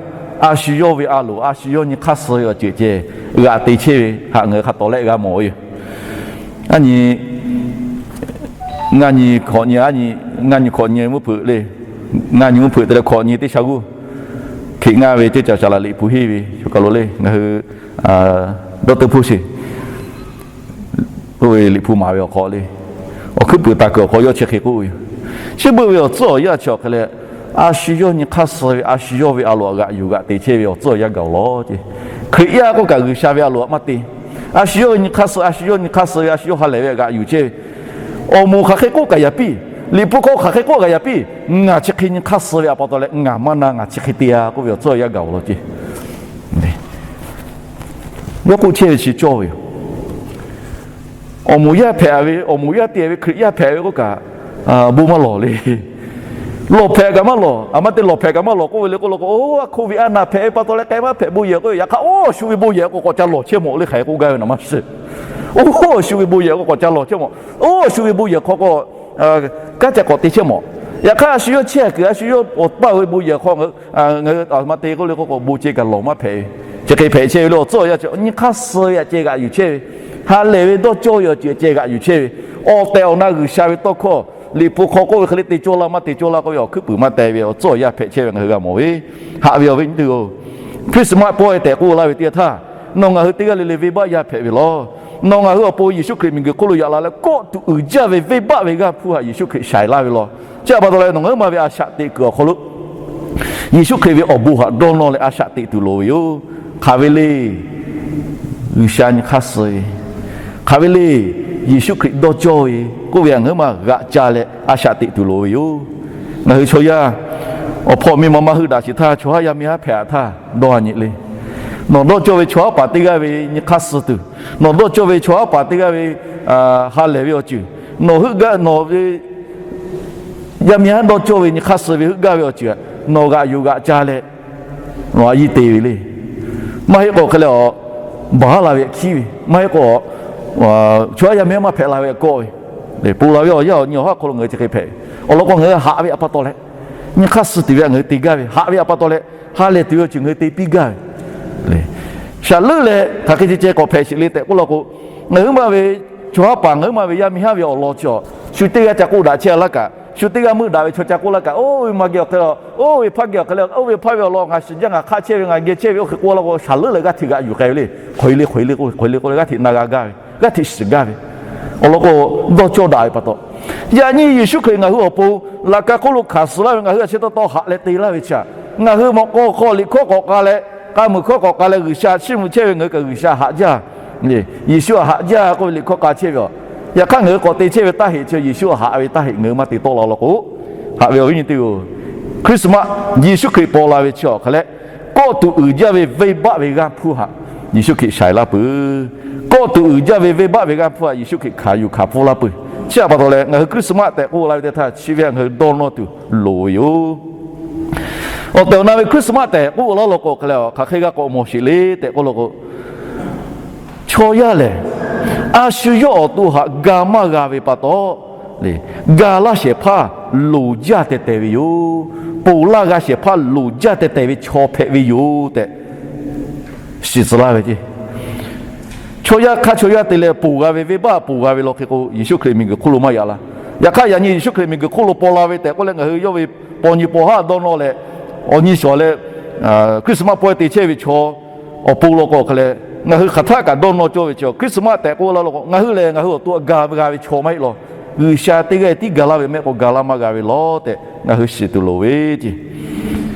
a shu yawˇ ve a loˍ, a shu yawˇ nyi hk'aˇ suh ve awˬ ceuˬ ceh g'aꞈ te chehˇ ve htaꞈ ngaˬ hui hk'a tawˍ lehˆ g'a mawˬ ve yoˬ. Aˉ nyi, ngaˇ nyi hkawꞈ nyi, aˉ nyi, ngaˇ nyi hkawꞈ nyi mvuhˇ hpeuꞈ le. Ngaˇ nyi mvuhˇ hpeuꞈ te leh hkawꞈ nyi teˇ sha g'uˇ, Hkiꞈ ngaˇ ve ceuˇ caˬ saˍ laꞈ Liꞈ hpu henˇ ve chaw kaˬ lo le, ngaˬ hui dawˇ teuˇ hpuˇ sheˍ. Oˇ ve Liꞈ hpu maˍ ve awˬ hk'aw le, awˬ hkuiˉ puiˍ taˍ kuiˬ awˬ hk'aw yawˇ chi hk'e k'oˆ ve yoˬ. Chi beuꞈ ve awˬ tcuhˉ awˬ yanˇ chi awˬ hk'e leh, a shu yawˇ nyi hk'aˇ suh ve, a shu yawˇ ve a loˍ htaꞈ g'aꞈ yuˬ g'aꞈ te chehˇ ve awˬ tcuhˉ awˬ yanˇ gaˬ-oˬ law ce. Hkriꞈ yaˇ k'oˆ kaꞈ G'uiˬsha ve a loˍ htaꞈ maˇ te. A shu yawˇ ve nyi hk'aˇ suh, a shu yawˇ nyi hk'aˇ suh ve, a shu yawˇ ha lehˬ ve htaꞈ g'aꞈ yuˬ chehˇ ve, awˬ moˍ hk'aˬ hk'e k'oˆ kaꞈ yaꞈ piˇ, Liꞈ hpu hk'aw hk'aˬ hk'e k'oˆ kaꞈ yaꞈ piˇ, ngaˬ chi hk'e nyi hk'aˇ suh ve a pa taw leh ngaˬ maˇ na, ngaˬ chi hk'e te-a k'oˆ ve awˬ tcuhˉ awˬ yanˇ gaˬ-oˬ law ce. Yawˇ k'oˆ chehˇ ve chi cawˇ ve yoˬ. Awˬ moˍ yaˇ hpehꞈ ve, awˬ moˍ yaˇ te ve Hkriꞈ yaˇ hpehꞈ ve k'oˆ kaꞈ, bon maˇ lawˬ le. Lawˬ hpehꞈ kaꞈ maˇ lawˬ, a maˇ te lawˬ hpehꞈ kaꞈ maˇ lawˬ k'oˆ ve le k'oˆ lo k'o, oˇ, a hk'oˆ ve a naˬ hpehꞈ ve pa taw leh k'ai maˇ hpehꞈ bon yehˬ k'oˆ ve, yaꞈ hk'aˇ oˇ shu ve bon yehˬ k'o k'awꞈ ca lawˬ chehˇ mawˬ le hk'aˬ hk'e k'oˆ gaˇ ve naˍ maˇ shiˍ. Oˇ shu ve bon yehˬ k'o k'awꞈ ca lawˬ chehˇ mawˬ. Oˇ shu ve bon yehˬ hk'aw k'o, kanˉ ca k'awꞈ te chehˇ mawˬ. Yaꞈ hk'aˇ a shu yawˇ chehˇ kuiˬ, a shu yawˇ awˬ paˇ ve bon yehˬ hk'aw ngaˬ hui a maˇ te k'oˆ le k'oˆ k'o, bon ceh kaꞈ lawˬ maˇ hpehꞈ ve. Chi hk'e hpehꞈ chehˇ ve le, awˬ tcuhˉ awˬ yanˇ chi nyi hk'aˇ suh ve htaꞈ ceh g'aꞈ yuˬ chehˇ ve, ha lehˬ ve dawˇ cawˇ ve awˬ ceuˬ ceh g'aꞈ yuˬ chehˇ ve, awˬ tehˬ awˬ na G'uiˬsha ve tawˇ hkawˇ Liꞈ hpu hk'aw k'oˆ ve hk'e le te cawˇ laˇ maˇ te cawˇ laˇ k'oˆ ve awˬ hkuiˉ puiˍ maˇ teh ve awˬ tcuhˉ awˬ yanˇ hpehꞈ chehˇ ve ngaˬ hui g'a mawˬ ve. Haꞈ ve awˬ viˉ nyi teˇ-oˬ, Christmas pawehˇ tehꞈ k'oˆ laˇ ve teˇ htaˇ, nawˬ ngaˬ hui teˇ g'aˇ le le venˇbaˆ yaˇ hpehꞈ ve law. Nawˬ ngaˬ hui awˬ pon Yeˍsuˆ Hkriꞈ miˬguiˬ hk'oˆ lo yaꞈ la leh kawˆ tuꞈ uiˍ jaˇ ve venˇbaˆ ve g'aˇ hpu htaꞈ Yeˍsuˆ Hkriꞈ shaiˍ laˇ ve law. Chi htaꞈ pa taw leh nawˬ ngaˬ huiˉ ma ve a shaꞈ teꞈ kuiˬ awˬ hk'aw lo Yeˍsuˆ Hkriꞈ ve awˬ bon htaꞈ dawˇ nawˇ leh a shaꞈ teꞈ tuˬ loˍ ve yoˬ. Hk'aˬ ve le, G'uiˬsha nyi hk'aˇ suh ve, hk'aˬ ve le, Yeˍsuˆ Hkriꞈ dawˇ cawˇ ve k'oˆ ve htaꞈ ngaˬ huiˉ ma g'aꞈ ca leh a shaꞈ teꞈ tuˬ loˍ ve yoˬ. Ngaˬ hui chaw yaˇ awˬ hpawˇ miˇ ma maˇ heuˆ daꞈ sheˍ htaˇ, chaw haˉ yaˇ miˇ haˉ hpehꞈ htaˇ dawˇ a nyi le. Nawˬ dawˇ cawˇ ve chaw haˉ paˍ teˇ g'aˇ ve nyi hk'aˇ suh tuˬ, nawˬ dawˇ cawˇ ve chaw haˉ paˍ teˇ g'aˇ ve ha lehˬ ve awˬ ceuˬ, nawˬ heuˆ gaˇ nawˬ ve yaˇ miˇ haˉ dawˇ cawˇ ve nyi hk'aˇ suh ve heuˆ gaˇ ve awˬ ceuˬ, nawˬ g'aꞈ yuˬ g'aꞈ ca leh, nawˬ a yiˇ te ve le. Maˇ heˆ k'o hk'e leh a, baˬ haˉ la ve hkiˉ ve, maˇ heˆ k'o, chaw haˉ yaˇ miˇ haˉ maˇ hpehꞈ la ve kawˆ ve, ponˬ laˬ ve awˬ yanˇ awˬ nyi awˬ haˉ hk'aw lo ngaˬ hui chi hk'e hpehꞈ ve. Awˬ lawn k'o ngaˬ hui haꞈ ve awˬ pa taw leh, nyi hk'aˇ suh tuˬ ve htaꞈ ngaˬ hui te gaˇ ve, haꞈ ve awˬ pa taw leh, ha lehˬ tuˬ ve awˬ ceuˬ ngaˬ hui te piˇ gaˇ ve le. Shaˍ leuˆ leh hk'aˬ hk'e ceh ceh k'awꞈ hpehꞈ sheˍ le tehꞈ k'oˆ law k'o, ngaˬ huiˉ ma ve chaw haˉ paˍ ngaˬ huiˉ ma ve yaˇ miˇ haˉ ve awˬ lawn chi a, shu teˇ g'aˇ ca k'oˆ daꞈ chehˇ a laˇ kaꞈ, shu teˇ g'aˇ meuˆ daꞈ ve chaw ca k'oˆ laˇ kaꞈ, oˇ ve ma geh awˬ hk'e le, oˇ ve hpaˇ geh awˬ hk'e le, oˇ ve hpaˇ ve awˬ lawn ngaˬ shiˍ jaˇ ngaˬ hk'aˆ chehˇ ve ngaˬ geh chehˇ ve oˇ hk'e k'oˆ law k'o, shaˍ leuˆ leh g'aˇ hteꞈ g'aꞈ yuˬ k'ai ve le. Hk'aw e le hk'aw e le k'oˆ ve, hk'aw e le k'oˆ leh g'aˇ hteꞈ na g'a gaˇ ve, g'aˇ hteꞈ shiˍ gaˇ ve. Awˬ lawn k'o, dawˇ cawˇ daꞈ ve pa taw, yaꞈ nyi Yeˍsuˆ Hkriꞈ ngaˬ hui awˬ pon laꞈ ka hk'oˆ lo hkanˍ suh laˇ ve ngaˬ hui a chi taw taw haꞈ leh te laˇ ve chi a, ngaˬ hui mawꞈ k'aw hk'aw liꞈ hkawˇ k'awꞈ k'a leh, k'a muiˬ hkawˇ k'awꞈ k'a leh G'uiˬsha chiˇ mvuh chehˇ ve ngaˬ hui kaꞈ G'uiˬsha haꞈ jaˇ, Yeˍsuˆ htaꞈ haꞈ jaˇ k'oˆ ve liꞈ hkawˇ k'a chehˇ ve a. Yaꞈ hk'aˇ ngaˬ hui k'awꞈ te chehˇ ve taˇ heꞈ chi Yeˍsuˆ htaꞈ haꞈ ve taˇ heꞈ ngaˬ hui maˇ te tawˆ la law k'o, haꞈ ve awˬ viˉ nyi teˇ-oˬ, Christmas Yeˍsuˆ Hkriꞈ paw la ve chi awˬ hk'aˬ leh, kawˆ tuˬ uiˍ jaˇ ve venˇbaˆ ve g'aˇ hpfuhˇ htaꞈ Yeˍsuˆ Hkriꞈ shaiˍ laˇ peuˬ. Kawˆ tuˬ uiˍ jaˇ ve venˇbaˆ ve g'aˇ hpfuhˇ htaꞈ Yeˍsuˆ Hkriꞈ hkanˍ yuˬ hkanˍ pfuhˇ laˇ peuˬ. Chi htaꞈ pa taw leh ngaˬ hui Christmas tehꞈ k'oˆ laˇ ve teˇ htaˇ chi ve htaꞈ ngaˬ hui dawˇ nawˇ tuˬ loˍ ve yoˬ. Awˬ tehˬ awˬ na ve Christmas tehꞈ k'oˆ laˇ law k'o hk'aˬ leh a, hk'aˬ hk'e g'a k'awꞈ mawˬ sheˍ le tehꞈ k'oˆ law k'o, chaw yaˇ lehˬ, a shu yawˇ awˬ to htaꞈ ga maˇ g'a ve pa taw, ga laˇ shehˍ hpaˇ loˍ jaˇ teh teh ve yoˬ. Ponˬ laˇ g'a shehˍ hpaˇ loˍ jaˇ teh teh ve chaw hpehꞈ ve yoˬ tehꞈ shiˍ tcuh laˇ ve ceˇ. Chaw yaˇ hk'aˇ chaw yaˇ te leh ponˬ g'a ve, venˇbaˆ ponˬ g'a ve law hk'e k'o, Yeˍsuˆ Hkriꞈ miˬguiˬ hk'oˆ lo maˇ yaꞈ la. Yaꞈ hk'aˇ yaꞈ nyi Yeˍsuˆ Hkriꞈ miˬguiˬ hk'oˆ lo paw la ve tehꞈ k'oˆ leh ngaˬ hui yawˇ ve paw nyi paw haˉ dawˇ nawˇ leh, awˬ nyi shawˍ leh Christmas pawehˇ te chehˇ ve chaw awˬ pon law k'o hk'aˬ leh, ngaˬ hui hk'aˬ htaˆ kaꞈ dawˇ nawˇ cawˇ ve chi Christmas tehꞈ k'oˆ laˇ law k'o, ngaˬ hui lehˬ ngaˬ hui awˬ to ga g'a ve chaw maˇ heˆ law. G'uiˬsha teˇ g'aˇ tiˉ ga laˇ ve mehˆ k'o ga laˇ maˇ g'a ve law tehꞈ ngaˬ hui shiˍ tuˬ loˍ ve ceˇ.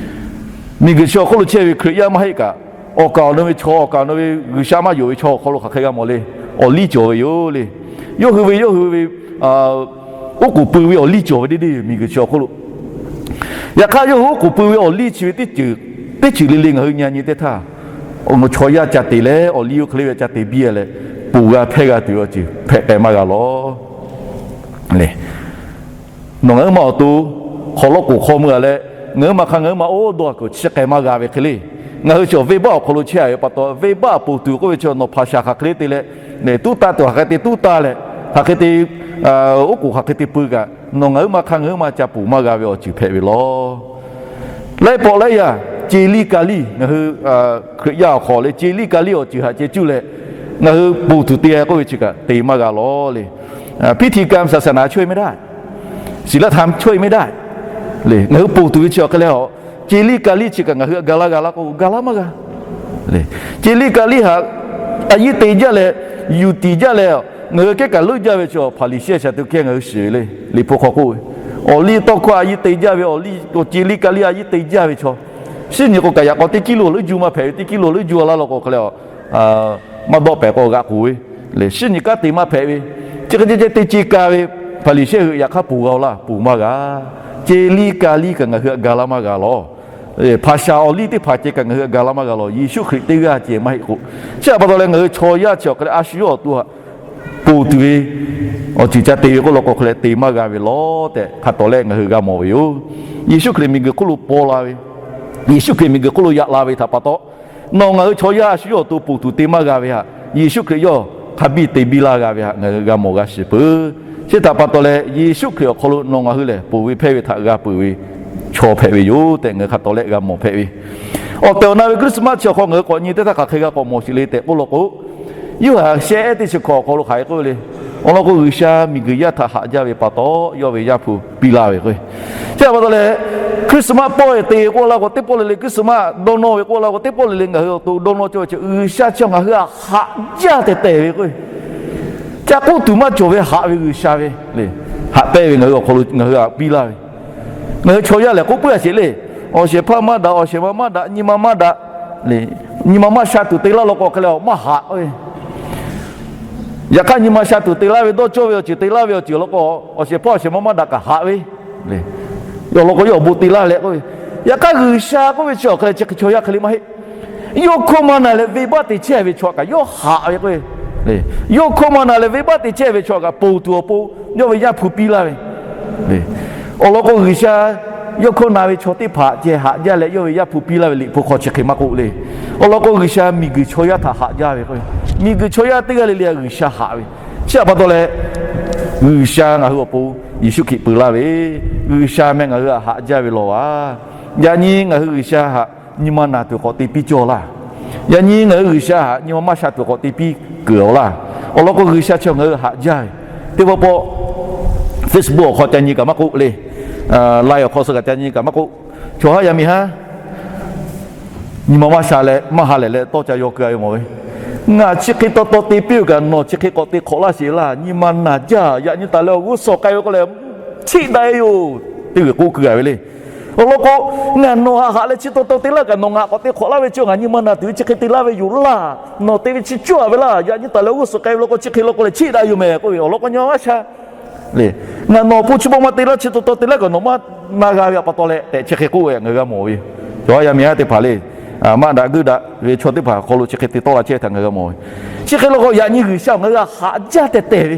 Miˬguiˬ chi awˬ hk'oˆ lo chehˇ ve Hkriꞈ yaˇ maˇ heˆ kaꞈ, awˬ kaˍ awˬ nu ve chaw, awˬ kaˍ awˬ nu ve G'uiˬsha maˇ yonˍ ve chaw awˬ hk'aw lo hk'aˬ hk'e g'a mawˬ le. Awˬ liˇ cawˬ ve yoˬ le. Yawˇ hui ve, yawˇ hui ve oˉ k'oˍ pui ve awˬ liˇ cawˬ ve deˇ deˇ miˬguiˬ chi awˬ hk'oˆ lo. Yaꞈ hk'aˇ yawˇ hui oˉ k'oˍ pui ve awˬ liˇ chi ve teˇ ceuˬ, teˇ ceuˬ le le ngaˬ hui nyi nyi teˇ htaˇ, chaw yaˇ ca te leh awˬ liˇ oˇ hk'e le ve ca te biˇ a leh, ponˬ g'a hpehˇ g'a tuˬ ve awˬ ceuˬ hpehꞈ k'ai maˇ g'a law le. Nawˬ ngaˬ huiˉ ma awˬ to hk'awꞈ lawˇ k'oˍ hk'aw mui a leh, ngaˬ huiˉ ma hk'a ngaˬ huiˉ ma oˇ dawˇ kuiˬ chi k'ai maˇ g'a ve hk'e le. Ngaˬ hui chi venˇbaˆ awˬ hk'aw lo chehˇ a ve pa taw, venˇbaˆ ponˬ tuˬ k'oˆ ve chi nawˬ hpaˍ shaˍ hk'aˬ hk'e le te leh, tuˉ taˇ tuˬ hk'aˬ hk'e te tuˉ taˇ leh, hk'aˬ hk'e te, oˉ k'oˍ hk'aˬ hk'e te pui kaꞈ, nawˬ ngaˬ huiˉ ma hk'a ngaˬ huiˉ ma ca ponˬ maˇ g'a ve awˬ ceuˬ hpehꞈ ve law. Laiˉ pawˆ laiˉ yaˇ, ce liˇ ka liˇ ngaˬ hui Hkriꞈ yaˇ awˬ hk'aw leh ce liˇ ka liˇ awˬ ceuˬ htaꞈ ceh cuˇ leh, ngaˬ hui ponˬ tuˬ te k'oˆ ve chi kaꞈ te maˇ g'a law le. พิธีกรรมศาสนาช่วยไม่ได้ ศีลธรรมช่วยไม่ได้ le. Ngaˬ hui ponˬ tuˬ ve chi awˬ hk'e leh a, ce liˇ ka liˇ chi kaꞈ ngaˬ hui a ga laˇ g'a laˇ k'o, ga laˇ maˇ g'a le. Ce liˇ ka liˇ htaꞈ a yiˇ te jaˇ leh, yuˬ tiˍ jaˇ leh, ngaˬ hui kehˉ kaꞈ leuˆ jaˇ ve chaw Hpaˍriˍsehˇ shaˍ tu kehˇ ngaˬ hui shiˍ ve le. Liꞈ hpu hk'aw k'oˆ ve, awˬ liˇ tawˇ hkawˇ a yiˇ te jaˇ ve, awˬ liˇ ce liˇ ka liˇ a yiˇ te jaˇ ve chaw, shinˉ nyi k'o kaꞈ yaꞈ k'aw teˇ kiˇ lo leuˆ juˇ maˇ hpehꞈ ve, teˇ kiˇ lo leuˆ juˇ a laˇ law k'o hk'e leh a, maˇ dawˆ pehˍ k'o g'aꞈ k'oˍ ve le. Shinˉ nyi kanˉ te maˇ hpehꞈ ve, chi hk'e ceh ceh te ce ka ve, Hpaˍriˍsehˇ hui yaꞈ hk'aˇ ponˬ g'a-oˬ laˇ, ponˬ maˇ g'a. Ce liˇ ka liˇ kaꞈ ngaˬ hui a ga laˇ maˇ g'a law. Hpaˍ shaˍ awˬ liˇ teˇ hpaˍ ceh kaꞈ ngaˬ hui a ga laˇ maˇ g'a law. Yeˍsuˆ Hkriꞈ teˇ g'aˇ ceh maˇ heˆ k'o, chi htaꞈ pa taw leh ngaˬ hui chaw yaˇ chi awˬ hk'e leh a shu yawˇ awˬ to htaꞈ ponˬ tuˬ ve awˬ ceuˬ ca te ve k'oˆ law k'o hk'e leh te maˇ g'a ve law tehꞈ hk'a tawˍ leh ngaˬ hui g'a mawˬ ve yoˬ. Yeˍsuˆ Hkriꞈ miˬguiˬ hk'oˆ lo paw la ve, Yeˍsuˆ Hkriꞈ miˬguiˬ hk'oˆ lo yaꞈ la ve htaꞈ pa taw, nawˬ ngaˬ hui chaw yaˇ a shu yawˇ awˬ to ponˬ tuˬ te maˇ g'a ve htaꞈ Yeˍsuˆ Hkriꞈ yawˇ hk'a biˇ te biˇ laˇ g'a ve htaꞈ ngaˬ hui g'a mawˬ g'a shiˍ peuˬ. Chi htaꞈ pa taw leh Yeˍsuˆ Hkriꞈ awˬ hk'aw lo nawˬ ngaˬ hui lehˬ ponˬ ve hpehˇ ve htaꞈ g'a peuˬ ve chaw hpehꞈ ve yoˬ tehꞈ ngaˬ hui hk'a tawˍ leh g'a mawˬ hpehꞈ ve. Awˬ tehˬ awˬ na ve Christmas chi awˬ hk'aw ngaˬ hui k'awꞈ nyi teˇ htaˇ hk'aˬ hk'e g'a k'awꞈ mawˬ sheˍ le tehꞈ k'oˆ law k'o, Yoˇhanˬ shehˆ ehˉ teˇ chi hkawꞈ awˬ hk'aw lo hk'aˬ hk'e k'oˆ ve le. Awˬ lawn k'o, G'uiˬsha miˬguiˬ yaˇ htaꞈ haꞈ jaˇ ve pa taw, yawˇ ve Yaˇ hpu piˇ laˇ ve k'o, chi htaꞈ pa taw leh, Christmas pawˆ e te k'oˆ laˇ k'o teˇ pawˆ le le, Christmas dawˇ nawˇ ve k'oˆ laˇ k'o teˇ pawˆ le le, ngaˬ hui awˬ to dawˇ nawˇ cawˇ ve chi G'uiˬsha chi ngaˬ hui htaꞈ haꞈ jaˇ tehˬ tehˬ ve k'o, ca k'oˆ tuˬ maˇ cawˬ ve haꞈ ve G'uiˬsha ve le, haꞈ pehnˇ ve ngaˬ hui awˬ hk'aw lo ngaˬ hui htaꞈ piˇ laˇ ve. Ngaˬ hui chaw yaˇ lehˬ k'oˆ puiˉ a sheˍ le. Awˬ shehˍ hpaˇ maˇ daꞈ, awˬ shehˍ ma maˇ daꞈ, nyi ma maˇ daꞈ le. Nyi ma maˇ sha tuˬ te laˇ law k'o hk'e leh a maˇ haꞈ ve. Yaꞈ hk'aˇ nyi ma sha tuˬ te laˇ ve, dawˇ cawˇ ve awˬ ceuˬ te laˇ ve awˬ ceuˬ law k'o, awˬ shehˍ hpaˇ awˬ shehˍ ma maˇ daꞈ kaꞈ haꞈ ve le. Awˬ lawn k'o yawˇ awˬ bon te laˇ leh k'oˆ ve. Yaꞈ hk'aˇ G'uiˬsha k'oˆ ve chi awˬ hk'e leh chi hk'e chaw yaˇ hk'e le maˇ heˆ. Yawˇ hkawˇ maˇ na leh venˇbaˆ te chehˇ ve chaw kaꞈ yawˇ haꞈ ve k'o, yawˇ hkawˇ maˇ na leh venˇbaˆ te chehˇ ve chaw kaꞈ ponˬ tuˬ awˬ pon yawˇ ve Yaˇ hpu piˇ laˇ ve. Awˬ lawn k'o, G'uiˬsha yawˇ hkawˇ na ve chaw teˇ hpaˍ ceh haꞈ jaˇ leh yawˇ ve Yaˇ hpu piˇ laˇ ve Liꞈ hpu hk'aw chi hk'e maˇ k'oˆ le. Awˬ lawn k'o, G'uiˬsha miˬguiˬ chaw yaˇ htaꞈ haꞈ jaˇ ve k'o, miˬguiˬ chaw yaˇ teˇ g'aˇ le le G'uiˬsha haꞈ ve. Chi htaꞈ pa taw leh, G'uiˬsha ngaˬ hui awˬ pon Yeˍsuˆ Hkriꞈ peu laˇ ve, G'uiˬsha meh ngaˬ hui htaꞈ haꞈ jaˇ ve lawˬ a. Yaꞈ nyi ngaˬ hui G'uiˬsha htaꞈ nyi ma naˬ tuˬ k'awꞈ te piˇ cawˇ laˇ. Yaꞈ nyi ngaˬ hui G'uiˬsha htaꞈ nyi ma maˇ sha tuˬ k'awꞈ te piˇ kuiˬ awˬ laˇ. Awˬ lawn k'o, G'uiˬsha chi ngaˬ hui haꞈ jaˇ ve. Teˇ pawˆ pawˆ Facebook awˬ hk'aw ca nyi kaꞈ maˇ k'oˆ le, Line awˬ hk'aw suh kaꞈ ca nyi kaꞈ maˇ k'oˆ, chaw haˉ yaˇ miˇ haˉ nyi ma maˇ sha leh maˇ ha lehˬ leh tawˇ ca yaw keu a ve mawˬ ve. Ngaˬ chi hk'e taw taw te piˇ-oˬ kaꞈ, nawˬ chi hk'e k'awꞈ te hk'awꞈ laˇ sheˍ laˇ. Nyi ma naˬ jaˇ. Yaꞈ nyi taˍ leh awˬ g'uˇ suhˍ k'ai ve k'o leh, chiˆ daꞈ-e yoˬ, teˇ g'uiˬ k'oˆ keu a ve le. Awˬ lawn k'o, ngaˬ nawˬ htaꞈ haꞈ leh chi taw taw te laˇ kaꞈ, nawˬ ngaˬ k'awꞈ te hk'awꞈ laˇ ve chi ngaˬ nyi ma naˬ tuˬ ve chi hk'e te laˇ ve yoˬ laˇ. Nawˬ te ve chi cawˇ a ve laˇ. Yaꞈ nyi taˍ leh awˬ g'uˇ suhˍ k'ai ve law k'o, chi hk'e law k'o leh chiˆ daꞈ yoˬ mehˍ k'oˆ ve. Awˬ lawn k'o, nyi ma maˇ sha le. Ngaˬ nawˬ awˬ pon chi bawˆ maˇ te laˇ, chi taw taw te laˇ kaꞈ nawˬ maˇ na g'a ve pa taw leh tehꞈ chi hk'e k'oˆ ve ngaˬ hui g'a mawˬ ve yoˬ. Chaw haˉ yaˇ miˇ haˉ teˇ hpaˍ le, maˇ daꞈ guˇ daꞈ ve chaw teˇ hpaˍ awˬ hk'aw lo chi hk'e te tawˆ la chehˇ htaꞈ ngaˬ hui g'a mawˬ ve. Chi hk'e law k'o, yaꞈ nyi G'uiˬsha ngaˬ hui htaꞈ haꞈ jaˇ tehˬ tehˬ ve,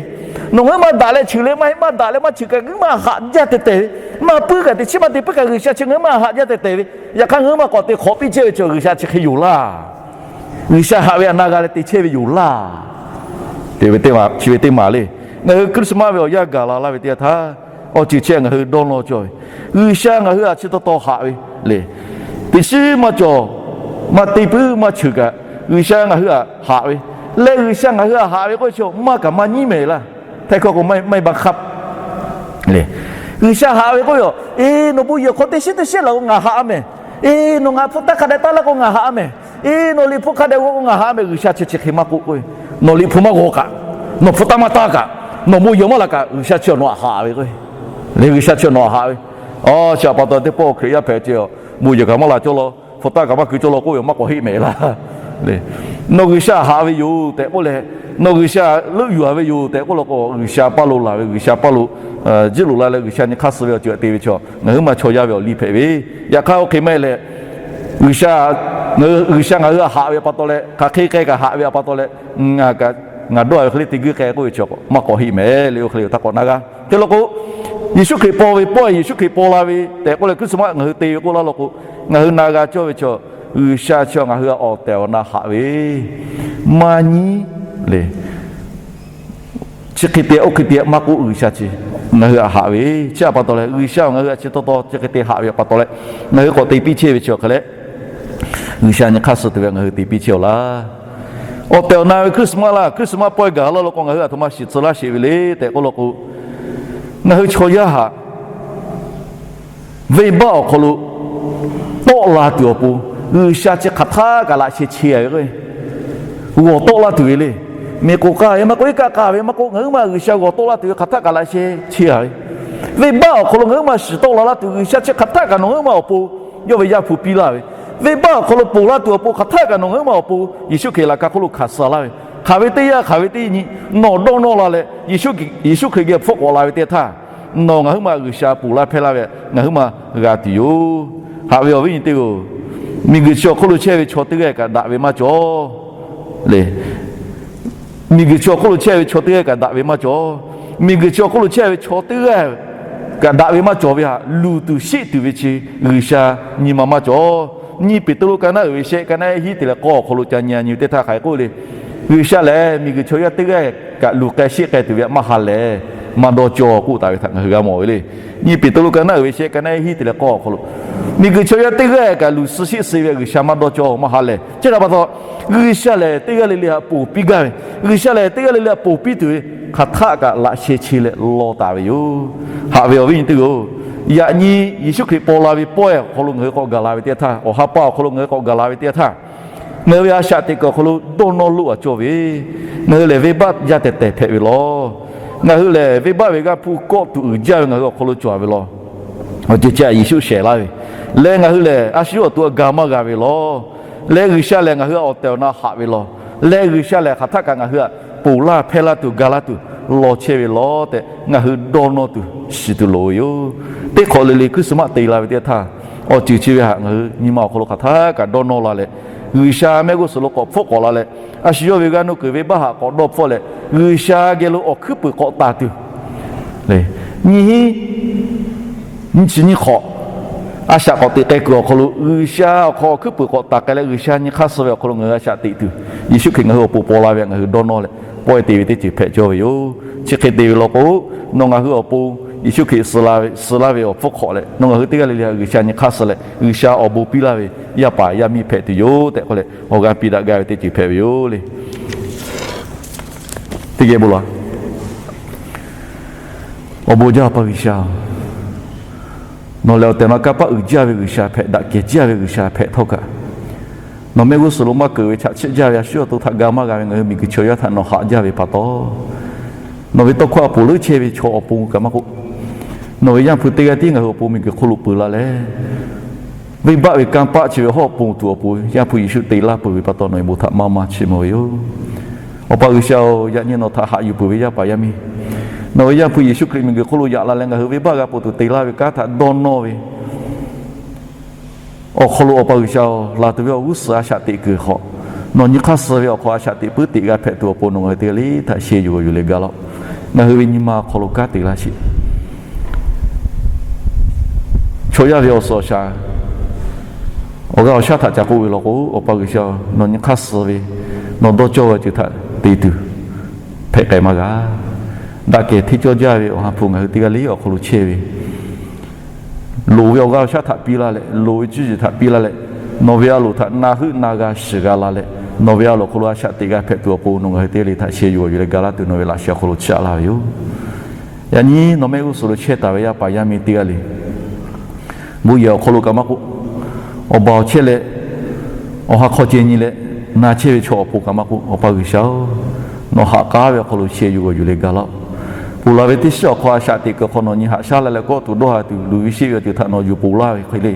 nawˬ ngaˬ hui maˇ daꞈ leh cheuˬ leh maˇ heˆ, maˇ daꞈ leh maˇ cheuˬ kaꞈ ngaˬ hui maˇ haꞈ jaˇ tehˬ tehˬ ve, maˇ puiˉ kaꞈ teꞈ chiˉ maˇ te puiˉ kaꞈ G'uiˬsha chi ngaˬ hui maˇ haꞈ jaˇ tehˬ tehˬ ve. Yaꞈ hk'aˇ ngaˬ hui maˇ k'awꞈ te hk'awꞈ piˇ chehˇ ve chi G'uiˬsha chi hk'e yoˬ laˇ. G'uiˬsha haꞈ ve htaꞈ na g'a leh te chehˇ ve yoˬ laˇ. Chi ve teˇ maˬ le. Ngaˬ hui Christmas ve awˬ yanˇ gaˬ la laˇ ve teˇ yanˇ htaˇ, awˬ ceuˬ chi ngaˬ hui dawˇ nawˇ cawˇ ve, G'uiˬsha ngaˬ hui htaꞈ chi taw taw haꞈ ve le. Teꞈ chiˉ maˇ cawˬ, maˇ te puiˉ maˇ cheuˬ kaꞈ G'uiˬsha ngaˬ hui htaꞈ haꞈ ve, leh G'uiˬsha ngaˬ hui htaꞈ haꞈ ve k'oˆ ve chi maˇ kaꞈ maˇ nyiˉ mehˍ laˇ. Htaiˇ hkawˇ k'o, maˇ maˇ heˆ baˇ hk'aˆ le. G'uiˬsha haꞈ ve k'oˆ ve, Eˬ, nawˬ bon yehˬ hk'aw teˇ shiˉ teˇ shiˉ laˬ k'o ngaˬ haꞈ a mehˍ. Eˬ, nawˬ ngaˬ hpu taˇ hk'a dehꞈ taˇ laˇ k'o ngaˬ haꞈ a mehˍ. Eˬ, nawˬ liꞈ hpu hk'a dehꞈ g'aw k'o ngaˬ haꞈ a mehˍ. G'uiˬsha chi chi hk'e maˇ k'oˆ k'o, nawˬ liꞈ hpu maˇ g'aw kaꞈ, nawˬ hpu taˇ maˇ taˇ kaꞈ, nawˬ bon yehˬ maˇ laˬ kaꞈ, G'uiˬsha chi nawˬ htaꞈ haꞈ ve k'o, le G'uiˬsha chi nawˬ htaꞈ haꞈ ve. Awˬ, chi htaꞈ pa taw teˇ pawˆ Hkriꞈ yaˇ hpehꞈ ce, bon yehˬ kaꞈ maˇ laˬ cawˇ law, hpu taˇ kaꞈ maˇ keu cawˇ law k'oˆ ve maˇ k'awꞈ heˆ mehˍ laˇ. Nawˬ G'uiˬsha haꞈ ve yoˬ tehꞈ k'oˆ leh, nawˬ G'uiˬsha leuˆ yuˬ a ve yoˬ tehꞈ k'oˆ law k'o, G'uiˬsha paˇ lo laˬ ve, G'uiˬsha paˇ lo jiˇ loꞈ la leh G'uiˬsha nyi hk'aˇ suh ve awˬ ceuˬ htaꞈ te ve chaw ngaˬ huiˉ ma chaw yaˇ ve awˬ liˇ hpehꞈ ve. Yaꞈ hk'aˇ oˇ hk'e maˇ heˆ leh, G'uiˬsha, G'uiˬsha ngaˬ hui htaꞈ haꞈ ve pa taw leh, hk'aˬ hk'e k'ai kaꞈ haꞈ ve pa taw leh, ngaˬ kaꞈ, ngaˬ dawˇ ve hk'e le te guiˇ k'ai k'oˆ ve chi maˇ k'awꞈ heˆ mehˍ le. Oˇ hk'e le yoˬ htaˇ k'awꞈ na g'a. Hk'e law k'o, Yeˍsuˆ Hkriꞈ paw ve pawehˇ, Yeˍsuˆ Hkriꞈ paw la ve tehꞈ k'oˆ leh Christmas ngaˬ hui te ve k'oˆ laˇ law k'o, ngaˬ hui na g'a cawˇ ve chaw, G'uiˬsha chi ngaˬ hui htaꞈ awˬ tehˬ awˬ na haꞈ ve, maˇ nyi le. Chi hk'e te oˇ hk'e te maˇ k'oˆ, G'uiˬsha chi ngaˬ hui htaꞈ haꞈ ve. Chi htaꞈ pa taw leh, G'uiˬsha ngaˬ hui htaꞈ chi taw taw chi hk'e te haꞈ ve pa taw leh, ngaˬ hui k'awꞈ te piˇ chehˇ ve chi awˬ hk'e leh, G'uiˬsha nyi hk'aˇ suh tuˬ ve ngaˬ hui te piˇ chehˇ awˬ laˇ. Awˬ tehˬ awˬ na ve Christmas laˇ, Christmas pawehˇ gaˬ laˇ law k'o, ngaˬ hui aˬ htoꞈ ma shiˍ tcuh laˇ sheˍ ve le tehꞈ k'oˆ law k'o, ngaˬ hui chaw yaˇ htaꞈ venˇbaˆ awˬ hk'aw lo tawˆ la tuˬ awˬ pon, G'uiˬsha chi hk'aˬ htaˆ kaꞈ laꞈ sheh che a ve k'o, g'awˬ tawˆ laˇ tuˬ ve le. Miˬ k'oˍ k'a ve maˇ k'oˆ, iˉ kaˆ k'a ve maˇ k'oˆ, ngaˬ huiˉ ma G'uiˬsha g'awˬ tawˆ laˇ tuˬ ve hk'aˬ htaˆ kaꞈ laꞈ sheh che a ve. Venˇbaˆ awˬ hk'aw lo ngaˬ huiˉ ma shiˍ tawˆ la laˇ tuˬ, G'uiˬsha chi hk'aˬ htaˆ kaꞈ nawˬ ngaˬ huiˉ ma awˬ pon yawˇ ve Yaˇ hpu piˇ laˇ ve. Venˇbaˆ awˬ hk'aw lo ponˬ laˇ tuˬ awˬ pon hk'aˬ htaˆ kaꞈ nawˬ ngaˬ huiˉ ma awˬ pon Yeˍsuˆ Hkriꞈ laꞈ ka hk'oˆ lo hkanˍ suh laˇ ve. Hk'aˬ ve teˇ yanˇ, hk'aˬ ve teˇ nyi, nawˬ dawˇ nawˇ la leh, Yeˍsuˆ Hkriꞈ geh hpfuhˆ k'awꞈ la ve teˇ htaˇ, nawˬ ngaˬ huiˉ ma G'uiˬsha ponˬ laˇ hpehˇ laˇ ve ngaˬ huiˉ ma g'a tuˬ yoˬ. Haꞈ ve awˬ viˉ nyi teˇ-oˬ, miˬguiˬ chi awˬ hk'oˆ lo chehˇ ve chaw teˇ g'aˇ kaꞈ daꞈ ve maˇ cawˬ le. Miˬguiˬ chi awˬ hk'oˆ lo chehˇ ve chaw teˇ g'aˇ kaꞈ daꞈ ve maˇ cawˬ. Miˬguiˬ chi awˬ hk'oˆ lo chehˇ ve chaw teˇ g'aˇ kaꞈ daꞈ ve maˇ cawˬ ve htaꞈ luˬ tuˬ sheˆ tuˬ ve chi G'uiˬsha nyi ma maˇ cawˬ. Nyiˇ Peˍtruˆ ka naˉ uiˍ ve shehˆ ka naˉ hiˉ te leh k'awˇ awˬ hk'aw lo ca nyi a nyi teˇ htaˇ hk'aˬ hk'e k'oˆ le. G'uiˬsha lehˬ miˬguiˬ chaw yaˇ teˇ g'aˇ kaꞈ luˬ k'ai sheˆ k'ai tuˬ ve htaꞈ maˇ ha lehˬ, maˇ dawˇ cawˇ k'oˆ taˍ ve htaꞈ ngaˬ hui g'a mawˬ ve le. Nyiˇ Peˍtruˆ ka naˉ uiˍ ve shehˆ ka naˉ hiˉ te leh k'awˇ awˬ hk'aw lo, miˬguiˬ chaw yaˇ teˇ g'aˇ kaꞈ luˬ suh sheˆ suh ve G'uiˬsha maˇ dawˇ cawˇ maˇ ha lehˬ. Chi htaꞈ pa taw, G'uiˬsha lehˬ teˇ g'aˇ le le htaꞈ ponˬ piˇ gaˇ ve, G'uiˬsha lehˬ teˇ g'aˇ le le htaꞈ ponˬ piˇ tuˬ ve hk'aˬ htaˆ kaꞈ laꞈ sheh che leh law taˍ ve yoˬ. Haꞈ ve awˬ viˉ nyi teˇ-oˬ, yaꞈ nyi Yeˍsuˆ Hkriꞈ paw la ve pawehˇ awˬ hk'aw lo ngaˬ hui k'awꞈ gaˬ la ve teˇ htaˇ, awˬ ha pa awˬ hk'aw lo ngaˬ hui k'awꞈ gaˬ la ve teˇ htaˇ, ngaˬ hui ve a shaꞈ teꞈ kuiˬ awˬ hk'aw lo dawˇ nawˇ loˆ a cawˇ ve, ngaˬ hui lehˬ venˇbaˆ yaˇ tehˬ tehˬ hpehꞈ ve law. Ngaˬ hui lehˬ venˇbaˆ ve g'aˇ hpu kawˆ tuˬ uiˍ jaˇ ve ngaˬ hui awˬ hk'aw lo cawˬ ve law. Awˬ ceuˬ chi htaꞈ Yeˍsuˆ shehˍ laˇ ve, leh ngaˬ hui lehˬ a shu yawˇ awˬ to htaꞈ ga maˇ g'a ve law. Leh G'uiˬsha lehˬ ngaˬ hui htaꞈ awˬ tehˬ awˬ na haꞈ ve law. Leh G'uiˬsha lehˬ hk'aˬ htaˆ kaꞈ ngaˬ hui htaꞈ ponˬ laˇ hpehˇ laˇ tuˬ ga laˇ tuˬ law chehˇ ve law tehꞈ ngaˬ hui dawˇ nawˇ tuˬ shiˍ tuˬ loˍ ve yoˬ. Teˇ hk'awꞈ le le Christmas te la ve teˇ htaˇ, awˬ ceuˬ chi ve htaꞈ ngaˬ hui nyi ma awˬ hk'aw lo hk'aˬ htaˆ kaꞈ dawˇ nawˇ la leh, G'uiˬsha mehˆ g'uˇ suhˍ lo k'awꞈ hpfuhˆ k'awꞈ la leh, a shu yawˇ ve g'aˇ nuˇ kuiˬ venˇbaˆ haꞈ k'awꞈ dawˇ hpfuhˆ leh, G'uiˬsha geh lo awˬ hkuiˉ puiˍ k'awꞈ taˍ tuˬ, nyiˇ hinˉ nyiˇ chi nyiˇ hk'awꞈ, a shaꞈ k'awꞈ teꞈ k'ai kuiˬ awˬ hk'aw lo G'uiˬsha awˬ hk'aw awˬ hkuiˉ puiˍ k'awꞈ taˍ k'ai leh, G'uiˬsha nyi hk'aˇ suh ve awˬ hk'aw lo ngaˬ hui a shaꞈ teꞈ tuˬ, Yeˍsuˆ Hkriꞈ ngaˬ hui awˬ pon paw la ve ngaˬ hui dawˇ nawˇ leh, pawehˇ te ve teˇ ceuˬ hpehꞈ cawˇ ve yoˬ. Chi hk'e te ve law k'o, nawˬ ngaˬ hui awˬ pon Yeˍsuˆ Hkriꞈ suh laˇ ve awˬ hpfuhˇ hk'awꞈ leh, nawˬ ngaˬ hui teˇ g'aˇ le le G'uiˬsha nyi hk'aˇ suh leh, G'uiˬsha awˬ bon piˇ laˇ ve yaˇ paˍ yaˇ miˇ hpehꞈ tuˬ yoˬ tehꞈ k'oˆ leh, awˬ g'aˇ piˇ daꞈ gaˇ ve teˇ ceuˬ hpehꞈ ve yoˬ le. Teˇ geh bon lawˬ. Awˬ bon jaˇ Awˬ pa G'uiˬsha-oˬ, nawˬ lehˬ awˬ tehˬ awˬ na kanˇ paˆ uiˍ jaˇ ve G'uiˬsha hpehꞈ, daꞈ kehˬ jaˇ ve G'uiˬsha hpehꞈ htawˇ kaꞈ, nawˬ mehˆ g'uˇ suhˍ lo maˇ keunˍ ve chaꞈ chiˆ jaˇ ve a shu awˬ to htaꞈ ga maˇ g'a ve ngaˬ hui miˬguiˬ chaw yaˇ htaꞈ nawˬ haꞈ jaˇ ve pa taw, nawˬ ve tawˇ hkawˇ a poˍ leuˉ chehˇ ve chaw awˬ pon kaꞈ maˇ k'oˆ, nawˬ ve Yaˇ hpu teˇ g'aˇ tiˉ ngaˬ hui awˬ pon miˬguiˬ hk'oˆ lo peuˬ la leh, venˇbaˆ ve kanˇ paˆ chi ve hawˉ awˬ pon tuˬ awˬ pon Yaˇ hpu Yeˍsuˆ te laˇ peuˬ ve pa taw nawˬ ve bon htaꞈ maˇ maˇ chiˇ mvuh ve yoˬ. Awˬ pa G'uiˬsha-oˬ, yaꞈ nyi nawˬ htaꞈ haꞈ yuˬ peuˬ ve yaˇ paˍ yaˇ miˇ, nawˬ ve Yaˇ hpu Yeˍsuˆ Hkriꞈ miˬguiˬ hk'oˆ lo yaꞈ la leh ngaˬ hui venˇbaˆ g'a peuˬ tuˬ te laˇ ve kanˉ htaꞈ dawˇ nawˇ ve awˬ hk'aw lo Awˬ pa G'uiˬsha-oˬ, laˬ tuˬ ve awˬ g'uˇ suhˍ a shaꞈ teꞈ kuiˬ hk'aw, nawˬ nyi hk'aˇ suh ve awˬ hk'aw a shaꞈ teꞈ puiˉ teꞈ g'a hpehꞈ tuˬ awˬ pon nawˬ ngaˬ hui teˇ g'aˇ le htaꞈ sheh yuˬ g'awˬ yuˬ leh ga laˇ-oˆ. Ngaˬ hui ve nyi ma awˬ hk'aw lo kanˉ te laˇ sheˍ. Chaw yaˇ ve awˬ suhˍ awˬ shaˍ, awˬ g'aˇ awˬ shaˉ htaꞈ ca k'oˆ ve law k'o, Awˬ pa G'uiˬsha-oˬ, nawˬ nyi hk'aˇ suh ve, nawˬ dawˇ cawˇ ve ceuˬ htaꞈ te tuˬ hpehꞈ k'ai maˇ g'a. Daꞈ kehˬ hteˇ cawˇ jaˇ ve Awˬ ha hpu ngaˬ hui teˇ g'aˇ le awˬ hk'aw lo chehˇ ve, loˍ ve awˬ g'aˇ awˬ shaˉ htaꞈ piˇ laˇ leh, loˍ ve cuˇ yiˍ htaꞈ piˇ laˇ leh, nawˬ ve a loˍ htaꞈ na heuˆ na g'a shiˍ g'a la leh, nawˬ ve a loˍ awˬ hk'aw lo a shaꞈ teꞈ g'a hpehꞈ tuˬ awˬ pon nawˬ ngaˬ hui teˇ g'aˇ le htaꞈ sheh yuˬ g'awˬ yuˬ leh ga laˇ tuˬ nawˬ ve laꞈ sheh awˬ hk'aw lo chiˇ aꞈ laˇ ve yoˬ. Yaꞈ nyi nawˬ mehˆ g'uˇ suhˍ lo chehˇ taˍ ve yaˇ paˍ yaˇ miˇ teˇ g'aˇ le, bon yehˬ awˬ hk'aw lo kaꞈ maˇ k'oˆ, awˬ baˬ awˬ chehˇ leh, awˬ ha hk'aw ceh nyi leh na chehˇ ve chaw awˬ pon kaꞈ maˇ k'oˆ, Awˬ pa G'uiˬsha-oˬ, nawˬ haꞈ k'aˉ ve awˬ hk'aw lo sheh yuˬ g'awˬ yuˬ leh ga laˇ-oˆ. Ponˬ laˬ ve teˇ shiˉ awˬ hk'aw a shaꞈ teꞈ kuiˬ awˬ hk'aw nawˬ nyi haꞈ shaˉ la leh kawˆ tuˬ dawˇ ha tuˬ luˬ ve sheˆ ve awˬ ceuˬ htaꞈ nawˬ yuˬ ponˬ laˇ ve hk'e le,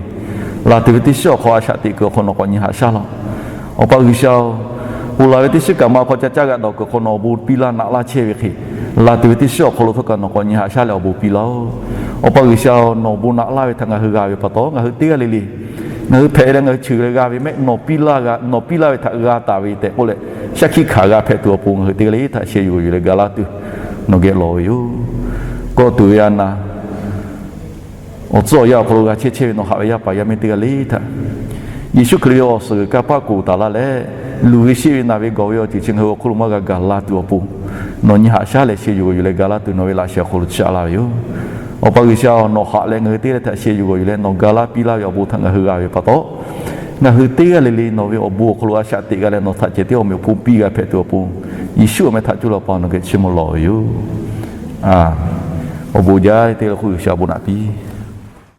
laˬ tuˬ ve teˇ shiˉ awˬ hk'aw a shaꞈ teꞈ kuiˬ awˬ hk'aw nawˬ k'awꞈ nyi haꞈ shaˉ laˇ-oˆ. Awˬ pa G'uiˬsha-oˬ, ponˬ laˬ ve teˇ shiˉ kaꞈ ma awˬ hk'aw ca caˇ g'a dawˬ kuiˬ awˬ hk'aw nawˬ awˬ bon piˇ laˇ naꞈ laˇ chehˇ ve hk'e, laˬ tuˬ ve teˇ shiˉ awˬ hk'aw lo htawˇ kaꞈ nawˬ k'awꞈ nyi haꞈ shaˉ leh awˬ bon piˇ laˇ-oˆ. Awˬ pa G'uiˬsha-oˬ, nawˬ awˬ bon naꞈ laˇ ve htaꞈ ngaˬ hui g'a ve pa taw, ngaˬ hui teˇ g'aˇ le le ngaˬ hui hpehꞈ leh ngaˬ hui cheuˬ leh g'a ve mehˆ nawˬ piˇ laˇ g'a, nawˬ piˇ laˇ ve htaꞈ g'a taˍ ve tehꞈ k'oˆ leh, shaˉ hkiˆ hkanˍ g'a hpehꞈ tuˬ awˬ pon ngaˬ hui teˇ g'aˇ le htaꞈ sheh yuˬ g'awˬ yuˬ leh ga laˇ tuˬ nawˬ geh lawˬ ve yoˬ. Kawˆ tuˬ ve a naˍ awˬ tcuhˉ awˬ yanˇ awˬ hk'aw lo g'a chehˇ chehˇ ve nawˬ haꞈ ve yaˇ paˍ yaˇ miˇ teˇ g'aˇ le htaꞈ Yeˍsuˆ Hkriꞈ ve awˬ suhˍ g'uiˬ kanˇ paˆ k'oˍ taˍ laˇ leh, luˬ ve sheˆ ve naˬ ve gawˬ ve awˬ ceuˬ chi ngaˬ hui awˬ hk'oˆ lo maˇ g'a gaˬ la tuˬ awˬ pon, nawˬ nyi haꞈ shaˉ leh sheh yuˬ g'awˬ yuˬ leh ga laˇ tuˬ nawˬ ve laꞈ sheh awˬ hk'aw lo chiˇ aꞈ laˇ ve yoˬ. Awˬ pa G'uiˬsha-oˬ, nawˬ haꞈ leh ngaˬ hui teˇ g'aˇ le htaꞈ sheh yuˬ g'awˬ yuˬ leh nawˬ ga laˇ piˇ laˇ ve awˬ bon htaꞈ ngaˬ hui g'a ve pa taw, ngaˬ hui teˇ g'aˇ le le nawˬ ve awˬ bon awˬ hk'aw lo a shaꞈ teꞈ g'a leh nawˬ htaꞈ ceh tiˉ awˬ meꞈ awˬ hponˇ piˇ g'a hpehꞈ tuˬ awˬ pon, Yeˍsuˆ awˬ meh htaꞈ cuˇ leh Awˬ pa nawˬ geh chiˇ mvuh lawˬ ve yoˬ. Awˬ bon jaˇ ve teˇ g'aˇ le hk'oˆ G'uiˬsha awˬ bon naꞈ piˇ